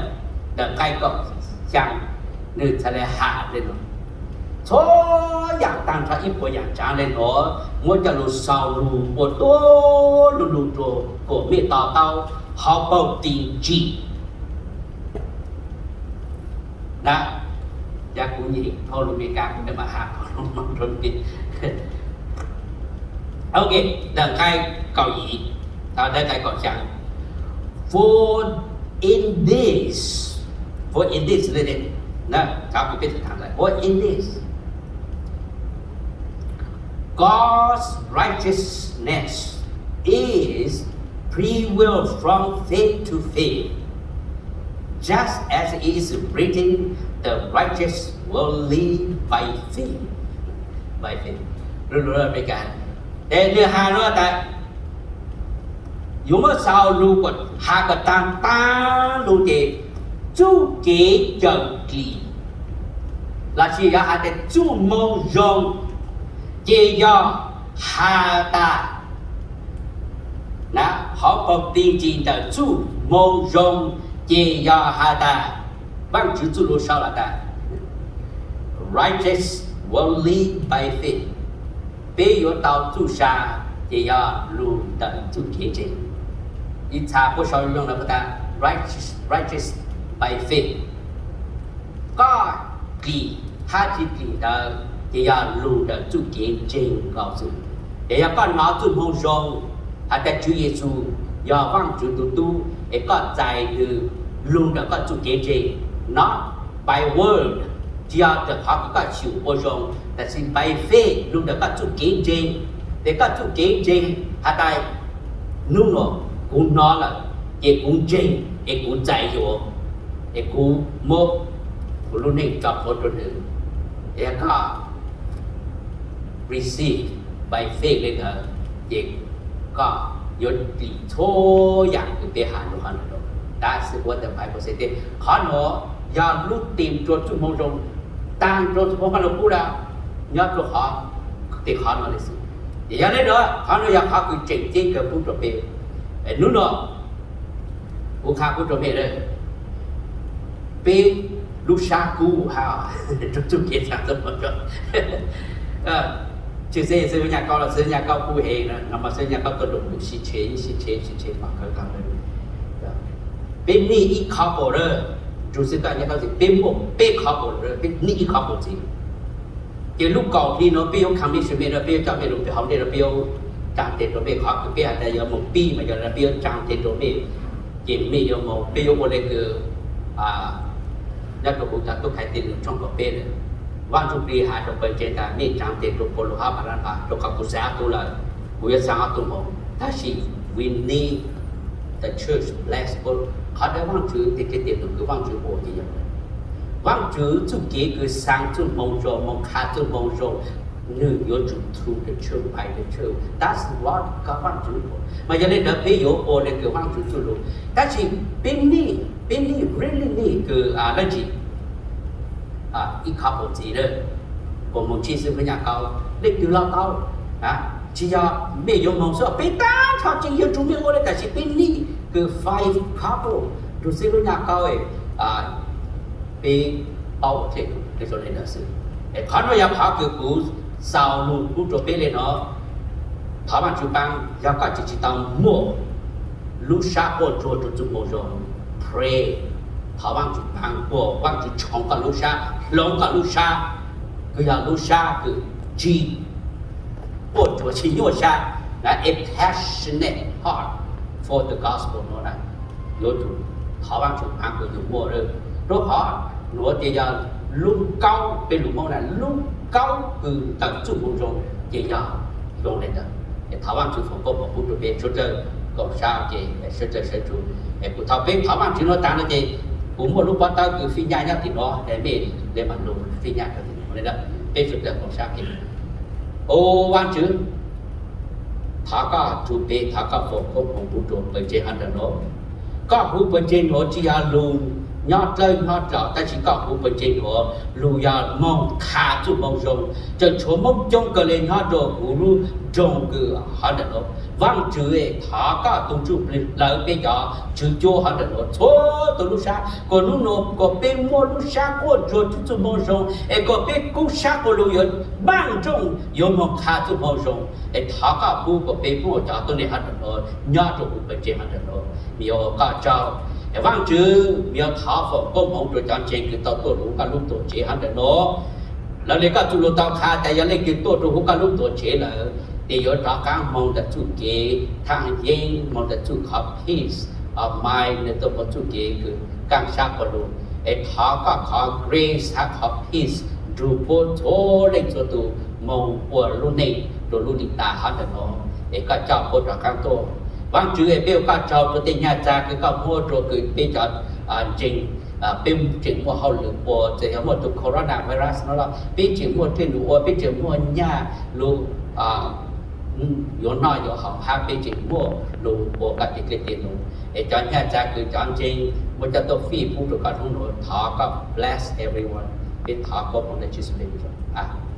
ntawm nqai kaum xyaa, nwg txhad le has le nuav. Txhua yaam taag nrho ib puas yaam tsaav le nuav muab coj lug xaus lug ua tuab lug lug rua kuas mej to taub hauv paug ti ntsis na. Yog kuv nyeem phau lus Amelikas kuv mam has phau lus Hmoob rua mej. Ok, ntawm nqai kaum yim, ntawm nqai kaum xyaa. For in this, for in this, na, cov kws peb tau tham lawm, for in this God's righteousness is prevail from faith to faith, just as it is written, the righteous will live by faith. By faith. Lus Amelikas, es nwg has nuav tas yuav muab xaus lug has kom taag taag lug ces txuj kev cawm dlim lossis yog has tas txuj moo zoo ces yog has tas, na, hauv paug ti ntsis ntawm txuj moo zoo ces yog has tas Vaajtswv txuj lug sau has tas, righteous will live by faith. Peb yuav tau txuj sa ces yog lug ntawm txuj kev ntseeg. Ib txha puab sau lug tas, righteous by faith. Koj dlim hab tsis dlim ntawd ces yog lug ntawm txuj kev ntseeg nkaus xwb. Ces yog koj nov txuj moo zoo has tas Tswv Yexus yog Vaajtswv tug tub es koj txais nwg lug ntawm koj txuj kev ntseeg, not by word, tsis yog tes qhov kws koj xyum ua zoo, tab sis by faith, lug ntawm koj txuj kev ntseeg. Ces koj txuj kev ntseeg has tas nub nua kuv nov lawm, ces kuv ntseeg es kuv txais yuav, es kuv muab kuv lub neej tso plhuav rua nwg. Yog koj receive by faith le ntawd, ces koj yuav dlim txhua yaam kws peb has lug hov ntawm nuav. Tab sis ua ntawm Bible says, qhov nuav yog lub tim rua txuj moo zoo, taag rua txuj moo zoo kub lawm, nyob rua qhov, tim qhov nuav le xwb. Ces yog le nuav, qhov nuav yog qhov kws tseem ceeb kawg pub rua peb. Nub nua kuv qha pub rua mej, peb lub sab kub hab, rua txuj kev txhab txuj moo zoo. Tshwj xeeb xwb nyaj kaub los xwb nyaj kaub kub heev no mas xwb nyaj kaub tuaj rua kuv sib tshev sib tshev sib tshev mas kawg tag. Peb nij ib qhov pum lawm, rua xwb koj nyaj kaub txiv, peb muaj peb qhov pum lawm, peb nij ib qhov pum txiv. Ces lub kaum hli nuav peb yuav commission mej, peb yuav coj mej lug peb hauv ntej, peb yuav tsaag teg rua mej qhov kws peb has tas yuav moog pib mas yog peb yuav tsaag teg rua mej, ces mej yuav moog, peb yuav ua le kws nyob rua kuv cov tub khai teg lug tshooj kaum peb lawm. Vaajtswv plig has rua pawg ntseeg tas mej tsaag teg rua Paulus hab Barnabas rua qhov kuv xaav ob tug lawm, kuv yuav xaav ob tug moog. Tab sis we need the church bless, qhov dlawg Vaajtswv tes kiv tes lug kws Vaajtswv ua ces yog Vaajtswv txuj kev kws xaav txuj moo zoo, moog qha txuj moo zoo, nwg yuav tsum through the church, by the church. That's what God wants to do. Mas yog le ntawd peb yuav ua le kws Vaajtswv txuj lug. Tab sis peb nij, peb nij really nij kws leej twg ib qhov pum txiv lawm, kuas moog tsib xwb peb nyaj kaub, leej twg los tau. Tsis yog mej yuav moog xwb, peb tag nrho tseem yuav tsum mej ua le, tab sis peb nij kws five couple rua xwb lub nyaj kaub, peb paub ua le ntawd xwb. Qhov nuav yog qhov kws kuv xaus lug pub rua peb le nuav. Thov Vaajtswv paab, yog koj tseem tsis tau muaj lub sab quaj ntsuag rua txuj moo zoo, pray, thov Vaajtswv paab, kuas Vaajtswv tshoov koj lub sab, hloov koj lub sab, kws yog lub sab kws tsis quaj ntsuag tsis nyuaj sab, a passionate heart for the gospel no na, yuav tsum thov Vaajtswv paab kws yug muaj lawm. Rua qhov nuav ces yog lub kaub, peb lug Moob na, lub kaub kws ntawm txuj moo zoo ces yog zoo le ntawd. Ces thov Vaajtswv foom koob moov pub rua peb. Suav dlawg koom sab ces suav dlawg sawv tsuv. Kuv thov peb thov Vaajtswv nuav taag nuav ces kuv muaj lub pob tawb kws fij nyaj nyob tim nuav, mej le maam lug fij nyaj rua tim nuav le. Peb suav dlawg koom sab ces, O Vaajtswv, thov koj tsuv peb, thov koj foom koob moov pub rua pawg ntseeg hov ntawm nuav. Koj huv pawg ntseeg nuav tsis yog lug nyob dlawb nyob dlaus, tab sis koj huv pawg ntseeg nuav lug yog moog qha txuj moo zoo. Tseem tshuav Moob coob kawg le nyob rua huv lub nroog kws hov ntawm nuav. Vaajtswv, thov koj tug ntsuj plig hlawv peb cov tswv cuab hov ntawm nuav txhua tug lub sab, kuas nub nuav kuas peb muaj lub sab quaj ntsuag txuj moo zoo, es kuas peb kub sab quas lug yuav npaaj nrooj yuav moog qha txuj moo zoo. Es thov koj pub kuas peb muaj cov tuab neeg hov ntawm nuav nyob rua huv pawg ntseeg hov ntawm nuav. Mej yuav ua koj tsaug. Es Vaajtswv, mej yuav thov foom koob moov rua cov ntseeg kws tau tuaj rua huv koj lub tuam tsev hov ntawm nuav. Lawv le koj txuj lug tau qha tas yog leej twg tuaj rua huv koj lub tuam tsev lawm, ces yuav rov qaab moog ntawm txuj kev thaaj yeeb, moog ntawm txuj qhov peace of mind, nwg tuaj moog txuj kev kws kaaj sab quas lug. Es thov koj qhov grace hab qhov peace nrug puab txhua leej txhua tug moog ua lub neej rua lub lim tas hov ntawm nuav. Es koj coj puab rov qaab tuaj. Vaajtswv, es peb ua koj tsaug rua tej nyaj txag kws koj muab rua kws peb cov ntseeg, peb tseem muaj hauj lwm ua, txawm yog muaj tug coronavirus no los peb tseem muaj dlej num ua, peb tseem muaj nyaj lug yuav noj yuav haus hab peb tseem muaj lug ua koj tej dlej tej num. Es cov nyaj txag kws cov ntseeg muab coj tuaj fij pub rua koj hnub nuav, thov koj bless everyone. Peb thov koob moov ntawm Tswv Yexus le.